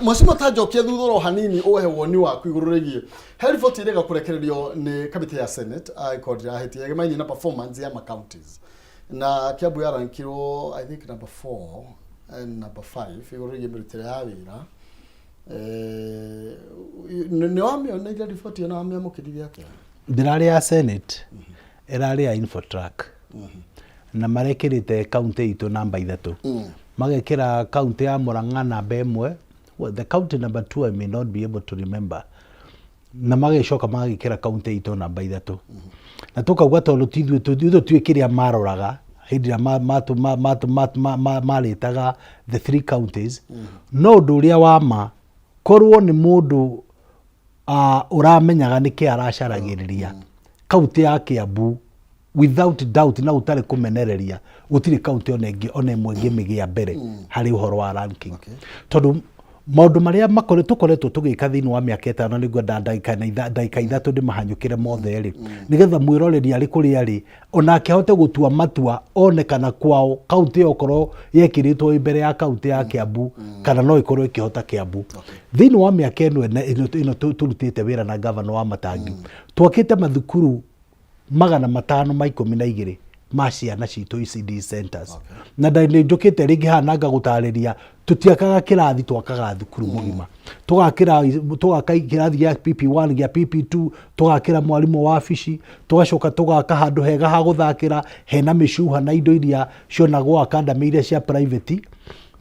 Mheshimiwa, ta njokia thutha oro hanini ũhe woni waku igũrũ rĩgiĩ he riboti ĩrĩga kũrekererio nĩ kamĩtĩ ya Senate ĩkorwo ndĩrahĩtia ĩgemainie na performance ya ma counties, na Kiambu yarankirwo, I think, number 4 and number 5 igũrũ rĩgiĩ mĩrutĩre ya wĩra. Nĩ wamĩoneire riboti ĩyo na wamĩamũkĩrire atĩa? Ndĩrarĩ ya Senate, ĩrarĩ ya Infotrack, na marekĩrĩte kaunti itũ namba 3, magekĩra kaunti ya Murang'a namba 1. Well, the county number 2 I may not be able to remember, na magĩcoka magagĩkĩra kaunti itũ namba 3, na tũkauga tondũ ti ithuĩ ithuĩ tuĩ kĩrĩa maroraga hĩndĩ ĩrĩa marĩtaga the three counties. No ũndũ ũrĩa wa ma, korwo nĩ mũndũ ũramenyaga nĩkĩ aracaragĩrĩria, kaunti ya Kiambu without doubt na ũtarĩ kũmenereria, gũtirĩ kaunti ona ĩngĩ ona ĩmwe ĩngĩmĩgĩa mbere harĩ ũhoro wa ranking, tondũ maũndũ marĩa tũkoretwo tũgĩka thĩinĩ wa mĩaka 5, nĩngwenda ndagĩka 3 ndĩmahanyũkĩre mothe rĩ, nĩgetha mwĩroreri arĩ kũrĩa arĩ onake ahote gũtua matua, one kana kwao kaunti ĩyo okorwo yekĩrĩtwo ĩ mbere ya kaunti ya Kiambu kana no ĩkorwo ĩkĩhota Kiambu. Thĩinĩ wa mĩaka ĩno ĩno tũrutĩte wĩra na gavana wa Matangi, twakĩte mathukuru 512 ma ciana citũ, ECD centers. Na nĩ njũkĩte rĩngĩ haha na ngagũtarĩria, tũtiakaga kĩrathi, twakaga thukuru mũgima. Tũgaka kĩrathi gĩa PP1, gĩa PP2, tũgakĩra mwarimũ wa wabici, tũgacoka tũgaka handũ hega ha gũthakĩra hena mĩcuha na indo iria cionagwo academy iria cia private.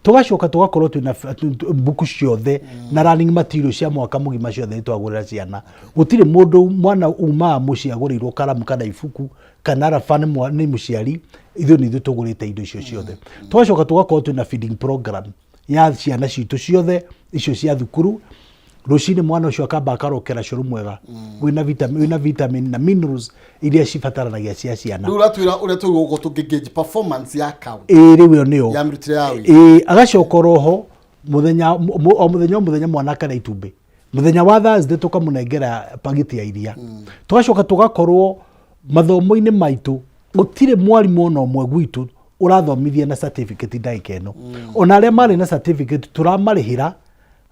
Tũgacoka tũgakorwo twĩna mbuku ciothe na learning material cia mwaka mũgima ciothe nĩ twagũrĩra ciana. Gũtirĩ mũndũ mwana umaga mũciĩ agũrĩirwo karamu kana ibuku kana raba nĩ mũciari, ithuĩ nĩ ithuĩ tũgũrĩte indo icio ciothe. Tũgacoka tũgakorwo twĩna feeding program ya ciana citũ ciothe icio cia thukuru. Rũcinĩ mwana ũcio akamba akarokera cũrũ mwega wĩna vitamin na minerals iria cibataranagia cia ciana. Rĩu ũratwĩra ũrĩa tũgũgũ tũngĩ performance ya county Ĩĩ, rĩu ĩyo nĩyo ya mĩrutĩre ya wĩra. Ĩĩ, agacoka oroho mũthenya o mũthenya o mũthenya mwana akarĩa itumbĩ. Mũthenya wa Thursday tũkamũnengera pagiti ya iria. Tũgacoka tũgakorwo mathomo-inĩ maitũ gũtirĩ mwarimũ ona ũmwe gwitũ ũrathomithia na certificate ndagĩka ĩno. Ona arĩa marĩ na certificate tũramarĩhĩra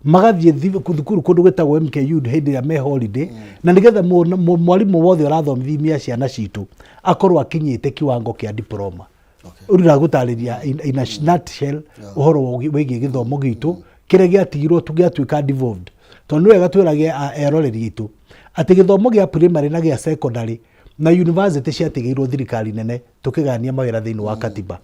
magathiĩ thukuru kũndũ gwĩtagwo MKU hĩndĩ ĩrĩa me holiday, na nĩgetha mwarimũ wothe ũrathomithia ciana citũ akorwo akinyĩte kiwango kĩa diploma. Ũndũ ndagũtarĩria in a nutshell ũhoro wĩgiĩ gĩthomo gitũ kĩrĩa gĩatigirwo gĩatuĩka devolved, tondũ nĩ wega twĩrage eroreri aitũ atĩ gĩthomo gĩa primary na gĩa secondary na university ciatigĩirwo thirikari nene tũkĩgania mawĩra thĩinĩ wa katiba.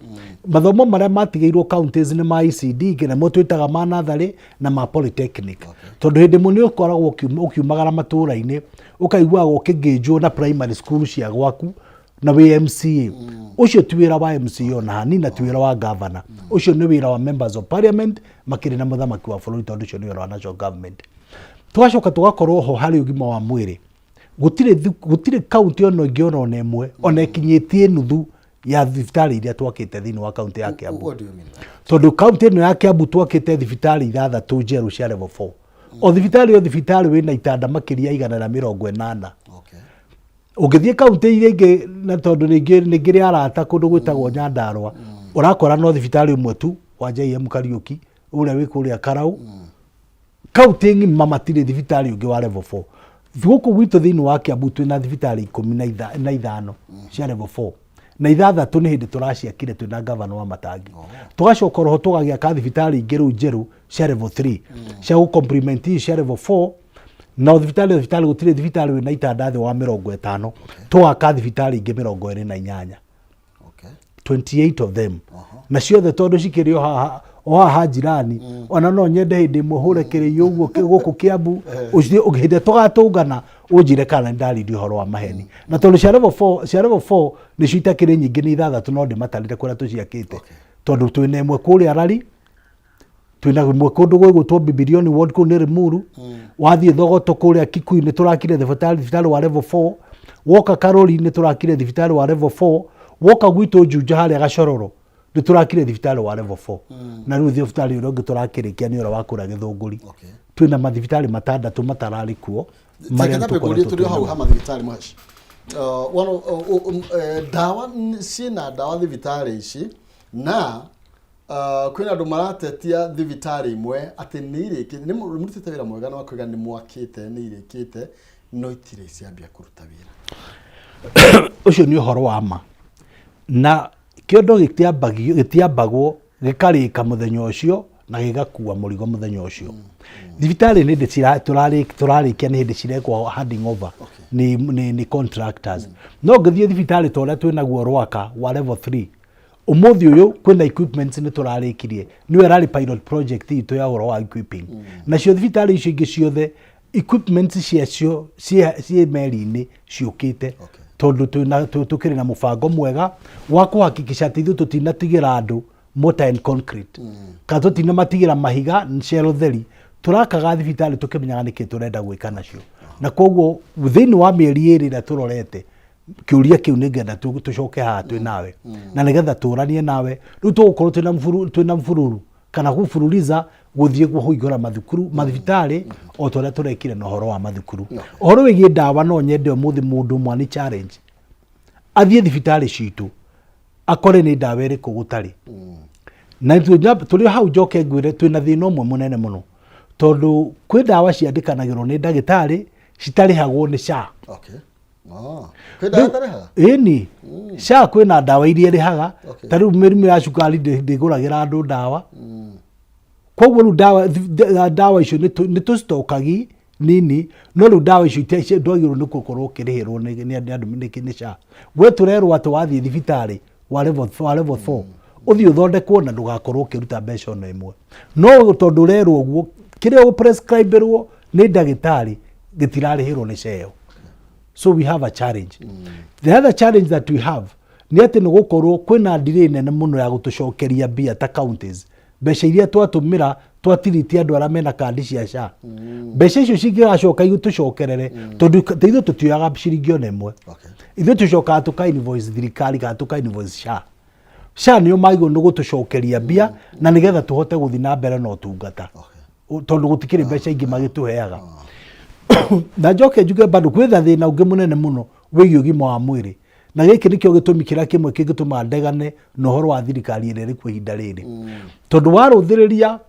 Mathomo marĩa matigĩirwo counties nĩ ma ECD, namo twĩtaga ma natharĩ na ma polytechnic, tondũ hĩndĩ ĩmwe nĩ ũkoragwo ũkiumagara matũũra-inĩ ũkaiguaga ũkĩngĩnjwo na primary school cia gwaku na wĩ MCA. Ũcio ti wĩra wa MCA ona hanini, na ti wĩra wa governor. Ũcio nĩ wĩra wa members of parliament makĩrĩ na mũthamaki wa bũrũri, tondũ ũcio nĩ wĩra wa national government. Tũgacoka tũgakorwo ho harĩ ũgima wa mwĩrĩ. Gũtirĩ kaunti ona ĩngĩ ona ĩmwe ona ĩkinyĩtie nuthu ya thibitarĩ iria twakĩte thĩinĩ wa kaunti ya Kiambu. What do you mean? Tondũ kaunti ĩno ya Kiambu twakĩte thibitarĩ 6 njerũ cia level 4. O thibitarĩ o thibitarĩ wĩna itanda makĩria 180. Ũngĩthiĩ kaunti iria ingĩ, na tondũ nĩ ngĩrĩ arata kũndũ gwĩtagwo Nyandarua, ũrakora no thibitarĩ ũmwe tu wa JM Kariuki ũrĩa wĩ kũrĩa Karau. Kaunti ng'ima matirĩ thibitarĩ ũngĩ wa level 4. Gũkũ gwitũ thĩinĩ wa Kiambu twĩna thibitarĩ 15 cia level 4, na 6 nĩ hĩndĩ tũraciakire twĩna gavana wa Matangi. Tũgacoka roho tũgagĩaka thibitarĩ ingĩ rĩu njerũ cia level 3 cia gũ complement ici cia level 4. Na o thibitarĩ o thibitarĩ gũtirĩ thibitarĩ wĩna itanda thĩ wa 50. Tũgaka thibitarĩ ingĩ 28. 28 of them, na ciothe tondũ cikĩrĩ o haha njirani. Ona no nyende hĩndĩ ĩmwe hũre kĩrĩi ũguo gũkũ Kiambu ũcio hĩndĩ ĩrĩa tũgatũngana ũnjĩre kana nĩ ndaririe ũhoro wa maheni. Na tondũ cia level 4, cia level 4 nĩcio itakĩrĩ nyingĩ, nĩ 6, no ndĩmatarĩre kũrĩa tũciakĩte, tondũ twĩna ĩmwe kũrĩa Rari, twĩna ĩmwe kũndũ gwĩgwĩtwo Bibilioni ward, kũu nĩ Limuru. Wathiĩ Thogoto kũrĩa Kikuyu nĩ tũrakire thibitarĩ wa level 4. Woka Karori nĩ tũrakire thibitarĩ wa level 4. Woka gwitũ Juja harĩa Gacororo nĩ tũrakire thibitarĩ wa level 4. Na rĩu thibitarĩ ũrĩa ũngĩ tũrakĩrĩkia nĩ ũrĩa wa kũrĩa Gĩthũngũri. Twĩna mathibitarĩ 6 matararĩ kuo marĩa Reke nyambe ngũrie tũkoretwo tũrĩ o hau twĩnamo. ha mathibitarĩ mwaci. One of, ndawa ciĩna ndawa thibitarĩ ici na Kwĩna andũ maratetia thibitarĩ imwe atĩ nĩ irĩkĩte, nĩ mũrutĩte wĩra mwega na makoiga nĩ mwakĩte, nĩ irĩkĩte, no itirĩ ciambia kũruta wĩra. Ũcio nĩ ũhoro wa ma. Na kĩondo gĩtiambagio, gĩtiambagwo gĩkarĩka mũthenya ũcio na gĩgakua mũrigo mũthenya ũcio. Thibitarĩ nĩ hĩndĩ cira- tũrarĩ- tũrarĩkia nĩ hĩndĩ cirekwo handing over nĩ contractors. No ũngĩthiĩ thibitarĩ ta ũrĩa twĩnaguo Rwaka wa level 3, Ũmũthĩ ũyũ kwĩna equipments nĩ tũrarĩkirie, nĩyo ĩrarĩ pilot project itũ ya ũhoro wa equipping. Nacio thibitarĩ icio ingĩ ciothe equipments ciacio ciĩ meri-inĩ ciũkĩte. Tondũ twĩna tũkĩrĩ na mũbango mwega wa kũhakikisha atĩ ithuĩ tũtinatigĩra andũ mortar and concrete. Kana tũtinamatigĩra mahiga shell theri. Tũrakaga thibitarĩ tũkĩmenyaga nĩkĩ tũrenda gwĩka nacio. Na koguo thĩinĩ wa mĩeri ĩrĩ ĩrĩa tũrorete, kĩũria kĩu nĩ ngenda tũcoke haha twĩ nawe na nĩgetha tũranie nawe. Rĩu tũgũkorwo twĩna mbururu kana gũbururiza gũthiĩ kũhingũra mathukuru, mathibitarĩ o ta ũrĩa tũrekire na ũhoro wa mathukuru. Ũhoro wĩgiĩ ndawa, no nyende ũmũthĩ mũndũ ũmwe ani challenge athiĩ thibitarĩ citũ akore nĩ ndawa ĩrĩkũ gũtarĩ. Na tũrĩ hau njoke ngwĩre twĩna thĩna ũmwe mũnene mũno, tondũ kwĩ ndawa ciandĩkanagĩrwo nĩ ndagĩtarĩ citarĩhagwo nĩ SHA. Ah, kwĩ ndawa ĩtarĩhaga? Ĩni, SHA kwĩna ndawa iria ĩrĩhaga. Ta rĩu mĩrimũ ya cukari ndĩgũragĩra andũ ndawa. Koguo rĩu ndawa icio nĩ tũcitokagi nini, no rĩu ndawa icio ndwagĩrĩirwo nĩ gũkorwo ũkĩrĩhĩrwo nĩ andũ nĩ SHA. We tũrerwo atĩ wathiĩ thibitarĩ wa level 4 ũthiĩ ũthondekwo na ndũgakorwo ũkĩruta mbeca ona ĩmwe. No tondũ ũrerwo ũguo, kĩrĩa ũprescriberwo nĩ ndagĩtarĩ gĩtirarĩhĩrwo nĩ SHA ĩyo. So we have a challenge. The other challenge that we have nĩ atĩ nĩ gũkorwo kwĩna delay nene mũno ya gũtũcokeria mbia ta counties, mbeca iria twatũmĩra twatiriti andũ arĩa mena kandi cia SHA. Mbeca icio cingĩgacoka itũcokerere, tondũ ithuĩ tũtioyaga ciringi ona ĩmwe. Ithuĩ tũcokaga tũka invoice thirikari kana tũka invoice SHA. SHA nĩo magĩrĩirwo nĩ gũtũcokeria mbia na nĩgetha tũhote gũthiĩ na mbere na ũtungata, tondũ gũtikĩrĩ mbeca ingĩ magĩtũheaga. Na njoke njuge bado kwĩna thĩna ũngĩ mũnene mũno wĩgiĩ ũgima wa mwĩrĩ, na gĩkĩ nĩkĩo gĩtũmi kĩrĩa kĩmwe kĩngĩtũma ndegane na ũhoro wa thirikari ĩrĩa ĩrĩ kuo ihinda rĩrĩ, tondũ warũthĩrĩria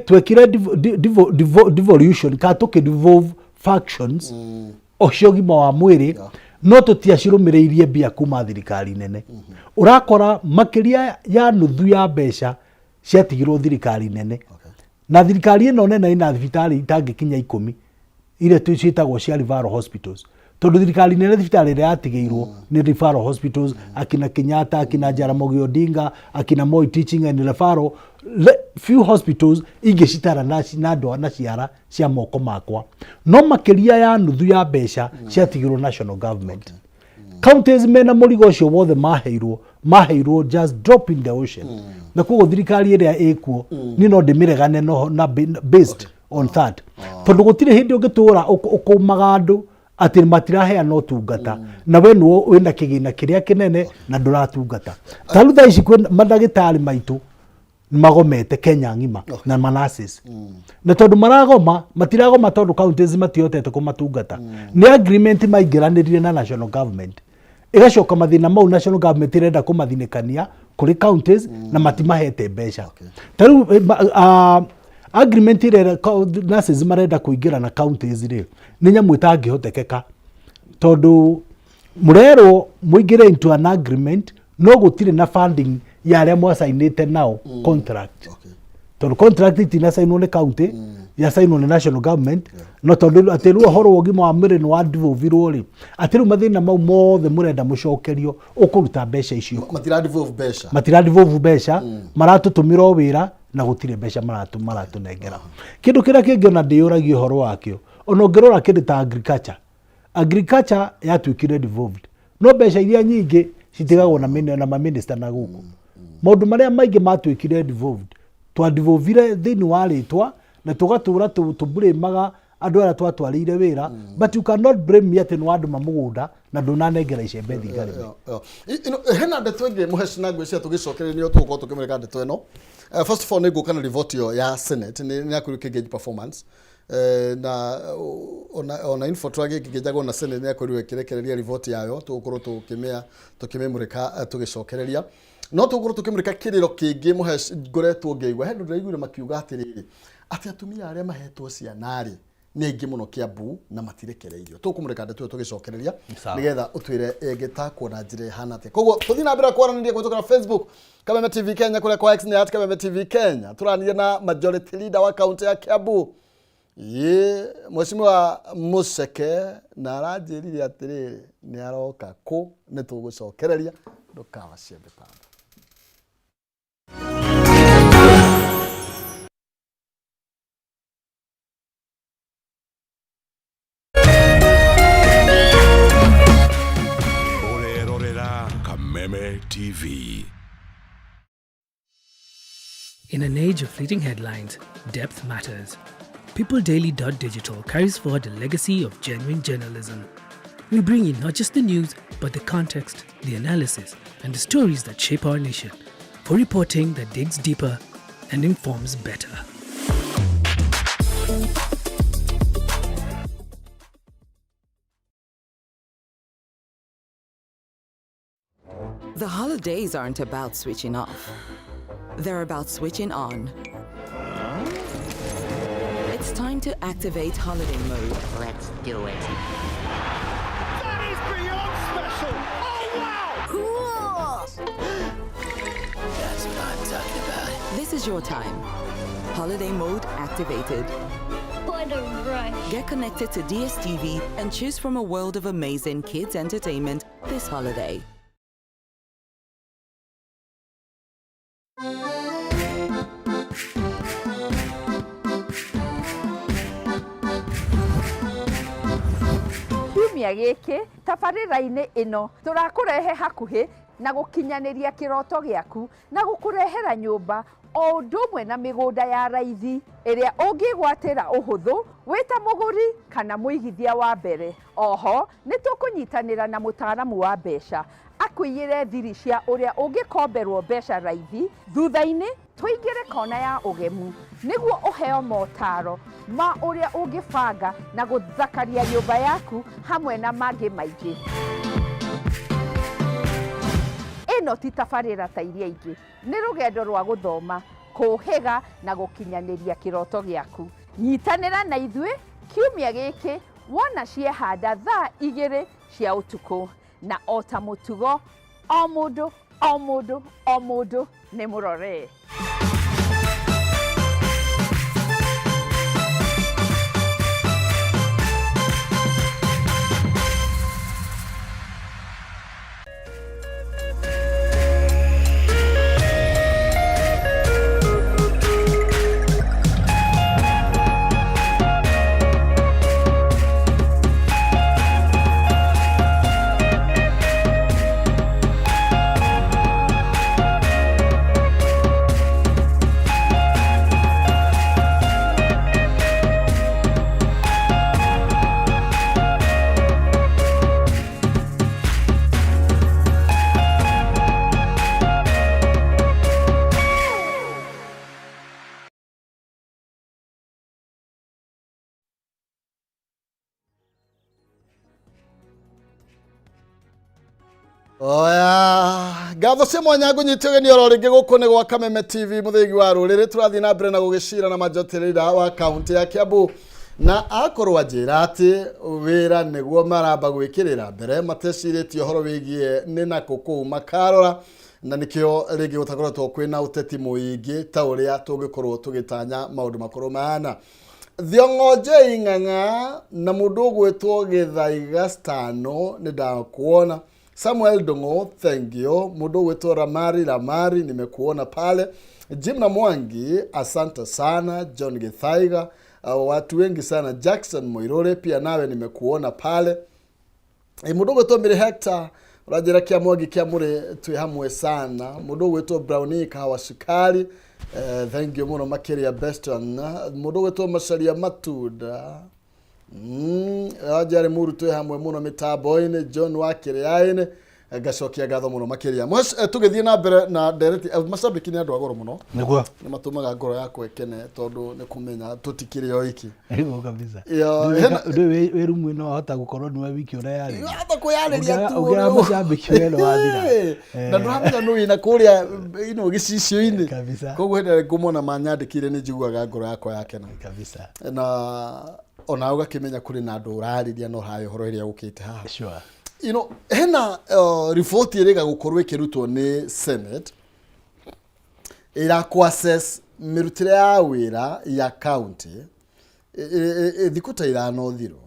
twekire devolution kana tũkĩ devolve functions o cia ũgima wa mwĩrĩ, no tũtiacirũmĩrĩirie mbia kuma thirikari nene. Ũrakora makĩria ya nuthu ya mbeca ciatigirwo thirikari nene, na thirikari ĩno nene ĩna thibitarĩ itangĩkinya 10 iria ciĩtagwo cia referral hospitals, tondũ thirikari nene thibitarĩ ĩrĩa yatigĩirwo nĩ referral hospitals, akina Kenyatta, akina Jaramogi Odinga, akina Moi Teaching and Referral, few hospitals ingĩ citara na andũ na ciara cia moko makwa, no makĩria ya nuthu ya mbeca ciatigirwo national government. Counties mena mũrigo ũcio wothe maheirwo just drop in the ocean. Na koguo thirikari ĩrĩa ĩkuo niĩ no ndĩmĩregane no, na based on that, tondũ gũtirĩ hĩndĩ ũngĩtũra ũkũmaga andũ atĩ matiraheana ũtungata na we nĩwe wĩna kĩgĩna kĩrĩa kĩnene na ndũratungata. Ta rĩu thaa ici kwĩ mandagĩtarĩ maitũ magomete Kenya ng'ima na manasis, na tondũ maragoma, matiragoma tondũ counties matihotete kũmatungata. Nĩ agreement maingĩranĩrire na national government, ĩgacoka mathĩna mau national government ĩrenda kũmathinĩkania kũrĩ counties na matimahete mbeca. Ta rĩu agreement ĩrĩa nurses marenda kũingĩra na counties rĩ, nĩ nyamũ ĩtangĩhotekeka, tondũ mũrerwo mũingĩre into an agreement no gũtirĩ na funding ya arĩa mwacainĩte nao contract, tondũ contract itinacainwo nĩ county, yacainwo nĩ national government. No tondũ atĩ rĩu ũhoro wa ũgima wa mwĩrĩ nĩ wadevolvirwo rĩ, atĩ rĩu mathĩna mau mothe mũrenda mũcokerio, ũkũruta mbeca icio kũ? Matira devolve mbeca. Matira devolve mbeca, maratũtũmĩra o wĩra na gũtirĩ mbeca maratũnengera. Kĩndũ kĩrĩa kĩngĩ ona ndĩyũragia ũhoro wakĩo, ona ũngĩrora kĩndũ ta agriculture, agriculture yatuĩkire devolved, no mbeca iria nyingĩ citigagwo na maminista. Na gũkũ maũndũ marĩa maingĩ matuĩkire devolved, twadevolvire thĩinĩ wa rĩtwa na tũgatũra tũbũrĩmaga andũ arĩa twatwarĩire wĩra. But you cannot blame me atĩ nĩ wandũma mũgũnda na ndũnanengera icembe thingarĩme. Ĩno, hena ndeto ĩngĩ mũheci na ngwĩciria tũgĩcokereria nĩyo tũgũkorwo tũkĩmũrĩka ndeto ĩno. First of all, nĩ ngũka na riboti ĩyo ya Senate nĩ yakwĩrwo ĩkĩengage performance. Na ona Infotrak ĩkĩnjagwo na Senate nĩ yakorirwo ĩkĩrekereria riboti yayo, tũgũkorwo tũkĩmĩmũrĩka tũgĩcokereria. No tũgũkorwo tũkĩmũrĩka kĩrĩro kĩngĩ mũhe ngoretwo ngĩigua. He andũ ndĩraiguire makiuga atĩrĩrĩ, atĩ atumia arĩa mahetwo ciana rĩ, nĩ aingĩ mũno Kiambu na matirekereirio. Tũkũmũrĩka ndeto ĩyo tũgĩcokereria Sawa. nĩgetha ũtwĩre ĩngĩtakwo na njĩra ĩhana atĩa. Koguo tũthiĩ na mbere kwaranĩria kũhĩtũkĩra Facebook Kameme TV Kenya, kũrĩa kwa X nĩ at Kameme TV Kenya. Tũranire na majority leader wa kaunti ya Kiambu Ĩ, Mheshimiwa Mũceke na aranjĩrire atĩrĩrĩ nĩ aroka kũ nĩ tũgũcokereria ndũkawacie mĩtambo. Ũrerorera Kameme TV. In an age of fleeting headlines, depth matters. PeopleDaily.digital carries forward a legacy of genuine journalism. We bring you not just the news, but the context, the analysis, and the stories that shape our nation for reporting that digs deeper and informs better. The holidays aren't about switching off. They're about switching on. It's time to activate holiday mode. Let's do it. That is beyond special! Oh, wow! Cool! That's what I'm talking about. This is your time. Holiday mode activated. What a rush. Get connected to DSTV and choose from a world of amazing kids entertainment this holiday. Kiumia gĩkĩ tabarĩra-inĩ ĩno tũrakũrehe hakuhĩ na gũkinyanĩria kĩroto gĩaku na gũkũrehera nyũmba o ũndũ ũmwe na mĩgũnda ya raithi ĩrĩa ũngĩgwatĩra ũhũthũ wĩ ta mũgũri kana mũigithia wa mbere. Oho nĩ tũkũnyitanĩra na mũtaaramu wa mbeca akũiyĩre thiri cia ũrĩa ũngĩkomberwo mbeca raithi, thutha-inĩ tũingĩre kona ya ũgemu nĩguo ũheo motaro ma ũrĩa ũngĩbanga na gũthakaria nyũmba yaku hamwe na mangĩ maingĩ. Ĩno ti tabarĩra ta iria ingĩ, nĩ rũgendo rwa gũthoma, kũũhĩga na gũkinyanĩria kĩroto gĩaku. Nyitanĩra na ithuĩ kiumia gĩkĩ wona ciehanda thaa 2 cia ũtukũ. Na o ta mũtugo, o mũndũ, o mũndũ, o mũndũ nĩ mũrore. Oya, ngatho cia mwanya ngũnyite ũgeni oro rĩngĩ gũkũ nĩ gwa Kameme TV mũthĩgi wa rũrĩrĩ. Tũrathiĩ na mbere na gũgĩcira na majority leader wa kaunti ya Kiambu, na akorwo anjĩra atĩ wĩra nĩguo maramba gwĩkĩrĩra mbere, matecirĩtie ũhoro wĩgiĩ nĩ nakũ kũu makarora, na nĩkĩo rĩngĩ gũtakoretwo kwĩna ũteti mũingĩ ta ũrĩa tũngĩkorwo tũgĩtanya maũndũ makorwo mahana. Thiong'o J Ng'ang'a na mũndũ ũgwĩtwo Gĩthaiga Stano nĩ ndakuona. Samuel Ndung'u, thank you. Mũndũ ũgwĩtwo Ramari Ramari, nimekuona pale. Jim na Mwangi, asante sana. John Githaiga, watu wengi sana. Jackson Moirore, pia nawe nimekuona pale. Mũndũ ũgwĩtwo Mary Hector, ũranjĩra kĩa Mwangi kĩa mũrĩ twĩ hamwe sana. Mũndũ ũgwĩtwo Brownie Kahawa Sukari, thank you mũno makĩria Beston. Mũndũ ũgwĩtwo Macaria Matunda, Ranjari Muru twĩ hamwe mũno mĩtambo-inĩ. John wa Kĩrĩainĩ, Ngacokia ngatho mũno makĩria. Tũgĩthiĩ na mbere na ndereti, macambĩki nĩ andũ a goro mũno. Nĩguo. Nĩ matũmaga ngoro yakwa ĩkene tondũ nĩ kũmenya tũtikĩrĩ o iki. Nĩguo kabisa. Ya, Ndũĩ wĩ rumu ĩno wahota gũkorwo nĩwe wiki ũreyarĩria. Wahota kwĩyarĩria tu. Ũngĩaga mũcambĩki we nĩ wathira. Na ndũramenya nũ wĩna kũrĩa ino gĩcicio-inĩ. Kabisa. Koguo hĩndĩ ĩrĩa ngũmona manyandĩkĩire nĩ njiguaga ngoro yakwa yakena. Kabisa. Na ona ũgakĩmenya kũrĩ na andũ ũrarĩria na ũrahe ũhoro ĩrĩa ũkĩte haha. Sure. Hena riboti ĩrĩga gũkorwo ĩkĩrutwo nĩ Senate ĩra kũ assess mĩrutĩre ya wĩra ya county thikũ ta 5 thiru,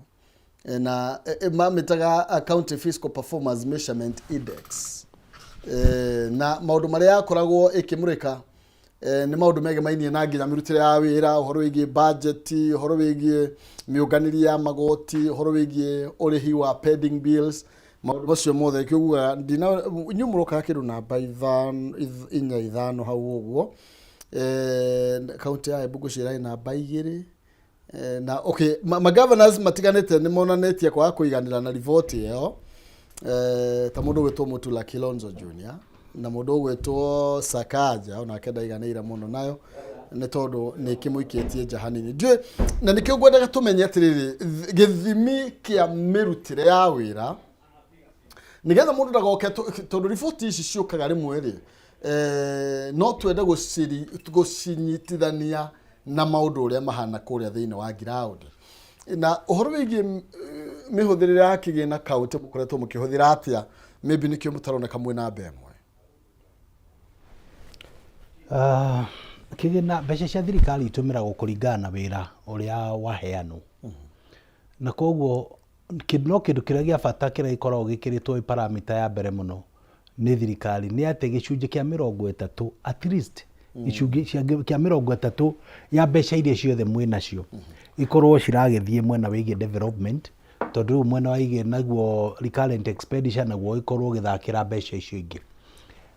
na mamĩtaga County Fiscal Performance Measurement Index, na maũndũ marĩa yakoragwo ĩkĩmũrĩka nĩ maũndũ megemainie na nginya mĩrutĩre ya wĩra, ũhoro wĩgiĩ budget, ũhoro wĩgiĩ mĩũnganĩrie ya magoti, ũhoro wĩgiĩ ũrĩhi wa pending bills, maũndũ macio mothe. Nĩkĩo ngugaga ndina inyuĩ mũrokaga kĩndũ namba 5, 4, 5 hau ũguo. Kaunti ya Embu ngwĩciria ĩrarĩ namba 2. Na okay, ma governors matiganĩte nĩ monanĩtie kwaga kũiganĩra na riboti ĩyo, ta mũndũ ũgwĩtwo Mutula Kilonzo Junior na mũndũ ũgwĩtwo Sakaja, onake ndaiganĩire mũno nayo nĩ tondũ nĩ kĩmũikĩtie nja hanini. Ndiũĩ, na nĩkĩo ngwendaga tũmenye atĩrĩrĩ, gĩthimi kĩa mĩrutĩre ya wĩra, nĩgetha mũndũ ndagoke, tondũ riboti ici ciũkaga rĩmwe rĩ, no twende gũcinyitithania na maũndũ ũrĩa mahana kũrĩa thĩinĩ wa ground. Na ũhoro wĩgiĩ mĩhũthĩrĩre ya kĩgĩna kaunti, mũkoretwo mũkĩhũthĩra atĩa? Maybe nĩkĩo mũtaroneka mwĩ namba 1. Kĩgĩna, mbeca cia thirikari itũmĩragwo kũringana na wĩra ũrĩa waheanwo, na koguo no kĩndũ kĩrĩa gĩa bata kĩrĩa gĩkoragwo gĩkĩrĩtwo ĩ parameter ya mbere mũno nĩ thirikari nĩ atĩ gĩcunjĩ kĩa 30, at least gĩcunjĩ kĩa 30 ya mbeca iria ciothe mwĩ nacio ikorwo ciragĩthiĩ mwena wĩgiĩ development, tondũ rĩu mwena wa igĩ naguo recurrent expenditure naguo ũgĩkorwo ũgĩthakĩra mbeca icio ingĩ.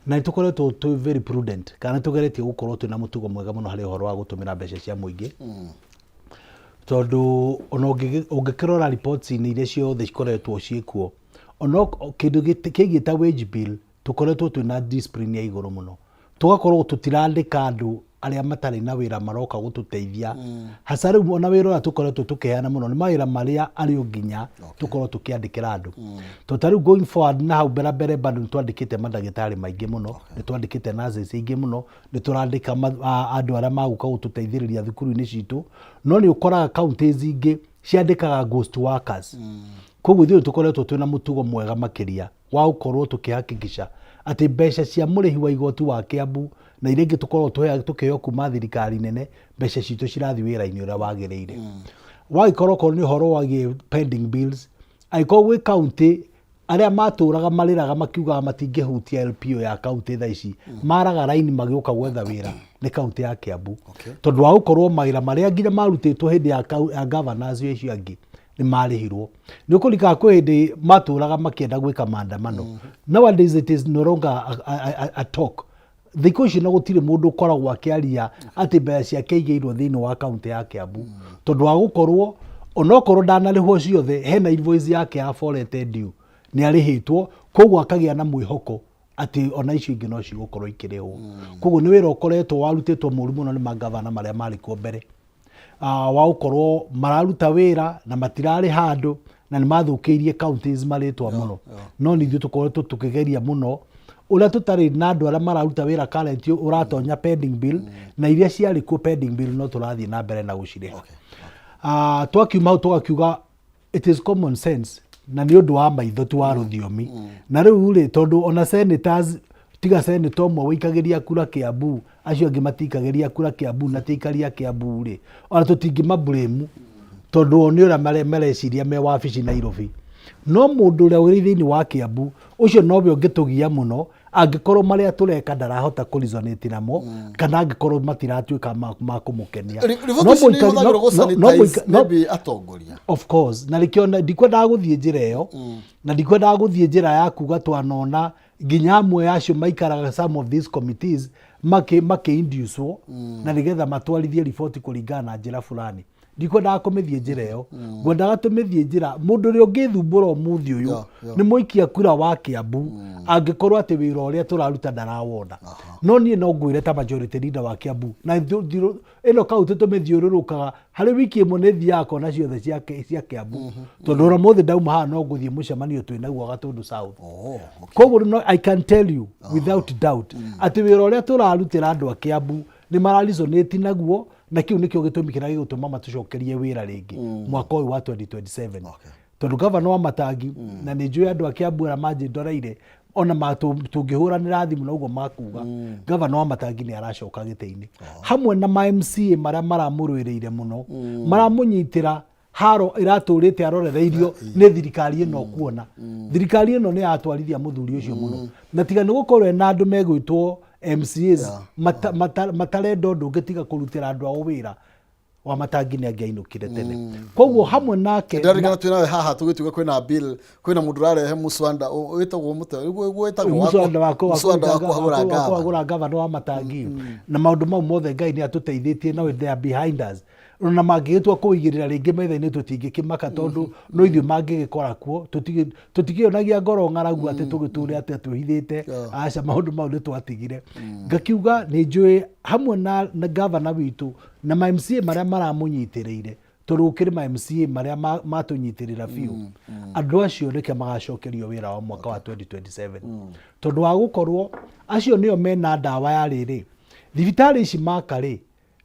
Na nĩ tũkoretwo twĩ very prudent, kana nĩ tũgeretie gũkorwo twĩna mũtugo mwega mũno harĩ ũhoro wa gũtũmĩra mbeca cia mũingĩ, tondũ ona ũngĩkĩrora reports-inĩ iria ciothe cikoretwo ciĩkuo, ona kĩndũ kĩgiĩ ta wage bill, tũkoretwo twĩna discipline ya igũrũ mũno, tũgakorwo tũtirandĩka andũ arĩa matarĩ na wĩra maroka gũtũteithia. Hasa rĩu ona wĩra ũrĩa tũkoretwo tũkĩheana mũno nĩ mawĩra marĩa arĩ o nginya tũkorwo tũkĩandĩkĩra andũ, tondũ ta rĩu going forward na hau mbere mbere bado nĩ twandĩkĩte mandagĩtarĩ maingĩ mũno, nĩ twandĩkĩte nurses aingĩ mũno, nĩ tũrandĩka andũ arĩa magũka gũtũteithĩrĩria thukuru-inĩ citũ. No nĩ ũkoraga counties ingĩ ciandĩkaga ghost workers. Koguo ithuĩ tũkoretwo twĩna mũtugo mwega makĩria wa gũkorwo tũkĩhakikisha atĩ mbeca cia mũrĩhi wa igoti wa Kiambu na iria ingĩ tũkoragwo tũkĩheo kuma thirikari nene, mbeca citũ cirathiĩ wĩra-inĩ ũrĩa wagĩrĩire. Wagĩkorwo okorwo nĩ ũhoro wagiĩ pending bills, angĩkorwo gwĩ county arĩa matũraga marĩraga makiugaga matingĩhutia LPO ya county, thaa ici maraga raini magĩũka gwetha wĩra nĩ county ya Kiambu, tondũ wa gũkorwo mawĩra marĩa nginya marutĩtwo hĩndĩ ya governors acio angĩ nĩ marĩhirwo. Nĩ ũkũrikaga kwĩ hĩndĩ matũraga makĩenda gwĩka maandamano. Nowadays it is no longer a talk. Thikũ ici na gũtirĩ mũndũ ũkoragwo akĩaria atĩ mbeca ciake igĩirwo thĩinĩ wa kaunti ya Kiambu, tondũ wa gũkorwo onokorwo ndanarĩhwo ciothe, hena invoice yake ya forete due nĩ arĩhĩtwo, koguo akagĩa na mwĩhoko atĩ ona icio ingĩ no cigũkorwo ikĩrĩhwo. Koguo nĩ wĩra ũkoretwo warutĩtwo mũru mũno nĩ mangavana marĩa marĩ kuo mbere, wa gũkorwo mararuta wĩra na matirarĩha andũ, na nĩ mathũkĩirie counties marĩtwa mũno. No nĩ ithuĩ tũkoretwo tũkĩgeria mũno ũrĩa tũtarĩ na andũ arĩa mararuta wĩra current ũratonya pending bill, na iria ciarĩ kuo pending bill no tũrathiĩ na mbere na gũcirĩha. Twakiuma hau tũgakiuga it is common sense na nĩ ũndũ wa maitho ti wa rũthiomi. Na rĩu rĩ, tondũ ona senators, tiga senator ũmwe wĩikagĩria kura Kiambu, acio angĩ matikagĩria kura Kiambu na ti aikari a Kiambu rĩ, ona tũtingĩmablame tondũ o nĩ ũrĩa mareciria me wabici Nairobi. No mũndũ ũrĩa ũrĩ thĩinĩ wa Kiambu ũcio nowe ũngĩtũgia mũno angĩkorwo marĩa tũreka ndarahota kũ resonate namo, kana angĩkorwo matiratuĩka ma kũmũkenia. Riboti No ici nĩ mũikari- ihũthagĩrwo no gũ-sanitize maybe atongoria. Of course, na nĩkĩo ndikwendaga gũthiĩ njĩra ĩyo, na ndikwendaga gũthiĩ njĩra ya kuga twanona nginya amwe acio maikaraga some of these committees makĩ inducewo na nĩgetha matwarithie riboti kũringana na njĩra fulani. Ndikwendaga kũmĩthiĩ njĩra ĩyo, ngwendaga tũmĩthiĩ njĩra mũndũ ũrĩa ũngĩthumbũra ũmũthĩ ũyũ nĩ mũikia kura wa Kiambu angĩkorwo atĩ wĩra ũrĩa tũraruta ndarawona. No niĩ no ngwĩre ta majority leader wa Kiambu na ĩno kaunti tũmĩthiũrũrũkaga harĩ wiki ĩmwe nĩ thiaga kona ciothe cia Kiambu, tondũ ona mũthĩ ndauma haha no ngũthiĩ mũcemanio twĩ naguo Gatũndũ South. Koguo no, I can tell you without doubt atĩ wĩra ũrĩa tũrarutĩra andũ a Kiambu nĩ mara resonate naguo, na kĩu nĩkĩo gĩtũmi kĩrĩa gĩgũtũma matũcokerie wĩra rĩngĩ mwaka ũyũ wa 2027, tondũ gavana wa Matangi na nĩ njũĩ andũ a Kiambu arĩa manjĩndoreire ona tũngĩhũranĩra thimũ noguo makuga gavana wa Matangi nĩ aracoka gĩtĩ-inĩ hamwe na ma MCA marĩa maramũrũĩrĩire mũno, maramũnyitĩra haro ĩratũrĩte arorereirio nĩ thirikari ĩno. Kuona thirikari ĩno nĩ yatwarithia mũthuri ũcio mũno, na tiga nĩ gũkorwo ena andũ megwĩtwo MCAs matarenda ũndũ ũngĩ tiga kũrutĩra andũ ao wĩra, wa Matangi nĩ angĩainũkire tene. Koguo hamwe nake Ndirarikana twĩ nawe haha tũgĩtuga kwĩna bill, kwĩna mũndũ ũrarehe mũswanda wĩtagwo mũte ũguo wĩtagwo mũswanda wa mũswanda wa kũhagũra ngava. Kũhagũra gavana wa Matangi na maũndũ mau mothe Ngai nĩ atũteithĩtie no they are behind us, na mangĩgĩtua kũigĩrĩra rĩngĩ metha-inĩ tũtingĩkĩmaka, tondũ no ithuĩ mangĩgĩkora kuo tũtikĩonagia ngoro ng'aragu atĩ tũgĩtũre atĩ twĩhithĩte. Aca, maũndũ mau nĩ twatigire. Ngakiuga nĩ njũĩ hamwe na gavana witũ na ma MCA marĩa maramũnyitĩrĩire, tondũ gũkĩrĩ ma MCA marĩa matũnyitĩrĩra biũ, andũ acio nĩkĩo magacokerio wĩra wa mwaka wa 2027, tondũ wa gũkorwo acio nĩo mena ndawa ya rĩrĩ thibitarĩ ici maka rĩ,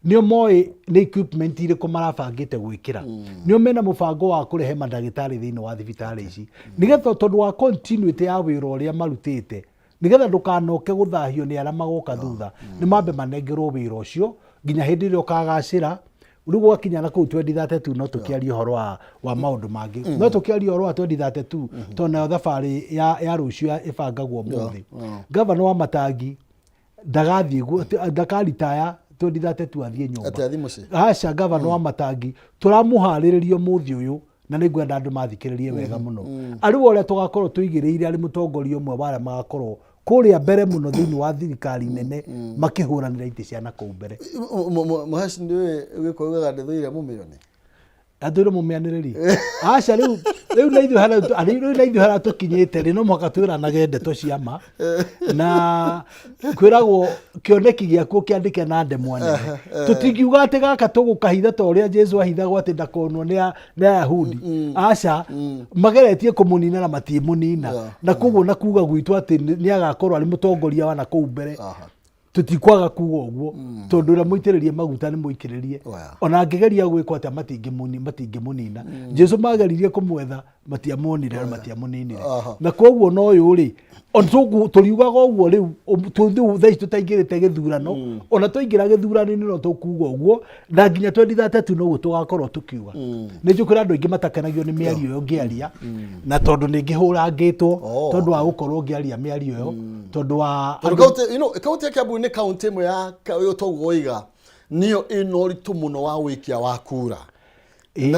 nĩo moĩ nĩ equipment irĩkũ marabangĩte gwĩkĩra, nĩo mena mũbango wa kũrehe mandagĩtarĩ thĩinĩ wa thibitarĩ ici, nĩgetha tondũ wa continuity ya wĩra ũrĩa marutĩte, nĩgetha ndũkanoke gũthahio nĩ arĩa magoka thutha, nĩ mambe manengerwo wĩra ũcio nginya hĩndĩ ĩrĩa ũkagacĩra. Rĩu gwakinya na kũu 2032 no tũkĩarie ũhoro wa maũndũ mangĩ, no tũkĩarie ũhoro wa 2032, tondũ nayo thabarĩ ya rũciũ ĩbangagwo ũmũthĩ. Gavana wa Matangi ndagathiĩ ndakaritaya 2032 athiĩ nyũmba. Atĩ athiĩ mũciĩ? Aca, gavana wa Matangi tũramũharĩrĩria ũmũthĩ ũyũ, na nĩ ngwenda andũ mathikĩrĩrie wega mũno, arĩ we ũrĩa tũgakorwo tũigĩrĩire arĩ mũtongoria ũmwe wa arĩa magakorwo kũrĩa mbere mũno thĩinĩ wa thirikari nene makĩhũranĩra itĩ cia na kũu mbere. Mũhaci nĩ gĩko ugaga ndĩthũire mũmĩone. Atwĩre mũmĩanĩrĩri aca, rĩu na ithuĩ harĩa rĩu na ithuĩ harĩa tũkinyĩte rĩ, no mũhaka twĩranage ndeto cia ma, na kwĩragwo kĩoneki gĩaku ũkĩandĩke na ndemwa nene. Tũtingiuga atĩ gaka tũgũkahitha ta ũrĩa Jesu ahithagwo atĩ ndakonwo nĩ Ayahudi. Aca, mageretie kũmũnina na matiĩmũnina, na koguo na kuga gwitũ atĩ nĩ agakorwo arĩ mũtongoria wa na kũu mbere, tũtikwaga kuga ũguo, tondũ ũrĩa mũitĩrĩrie maguta nĩ mũitĩrĩrie. Ona angĩgeria gwĩkwo atĩa matingĩmũnina. Jesu mageririe kũmwetha, matiamuonire na matiamũninire. Na koguo no ũyũ rĩ, ona tũriugaga ũguo rĩu rĩu thaa ici tũtaingĩrĩte gĩthurano, ona twaingĩra gĩthurano-inĩ no tũkuga ũguo, na nginya 2032 noguo tũgakorwo tũkiuga. Nĩ njũkĩra andũ aingĩ matakenagio nĩ mĩario ĩyo ngĩaria, na tondũ nĩ ngĩhũrangĩtwo tondũ wa gũkorwo ngĩaria mĩario ĩyo, tondũ wa Tondũ kaunti, kaunti ya Kiambu nĩ kaunti ĩmwe ya ũyũ toguo oiga nĩyo ĩna ũritũ mũno wa ũikia wa kura.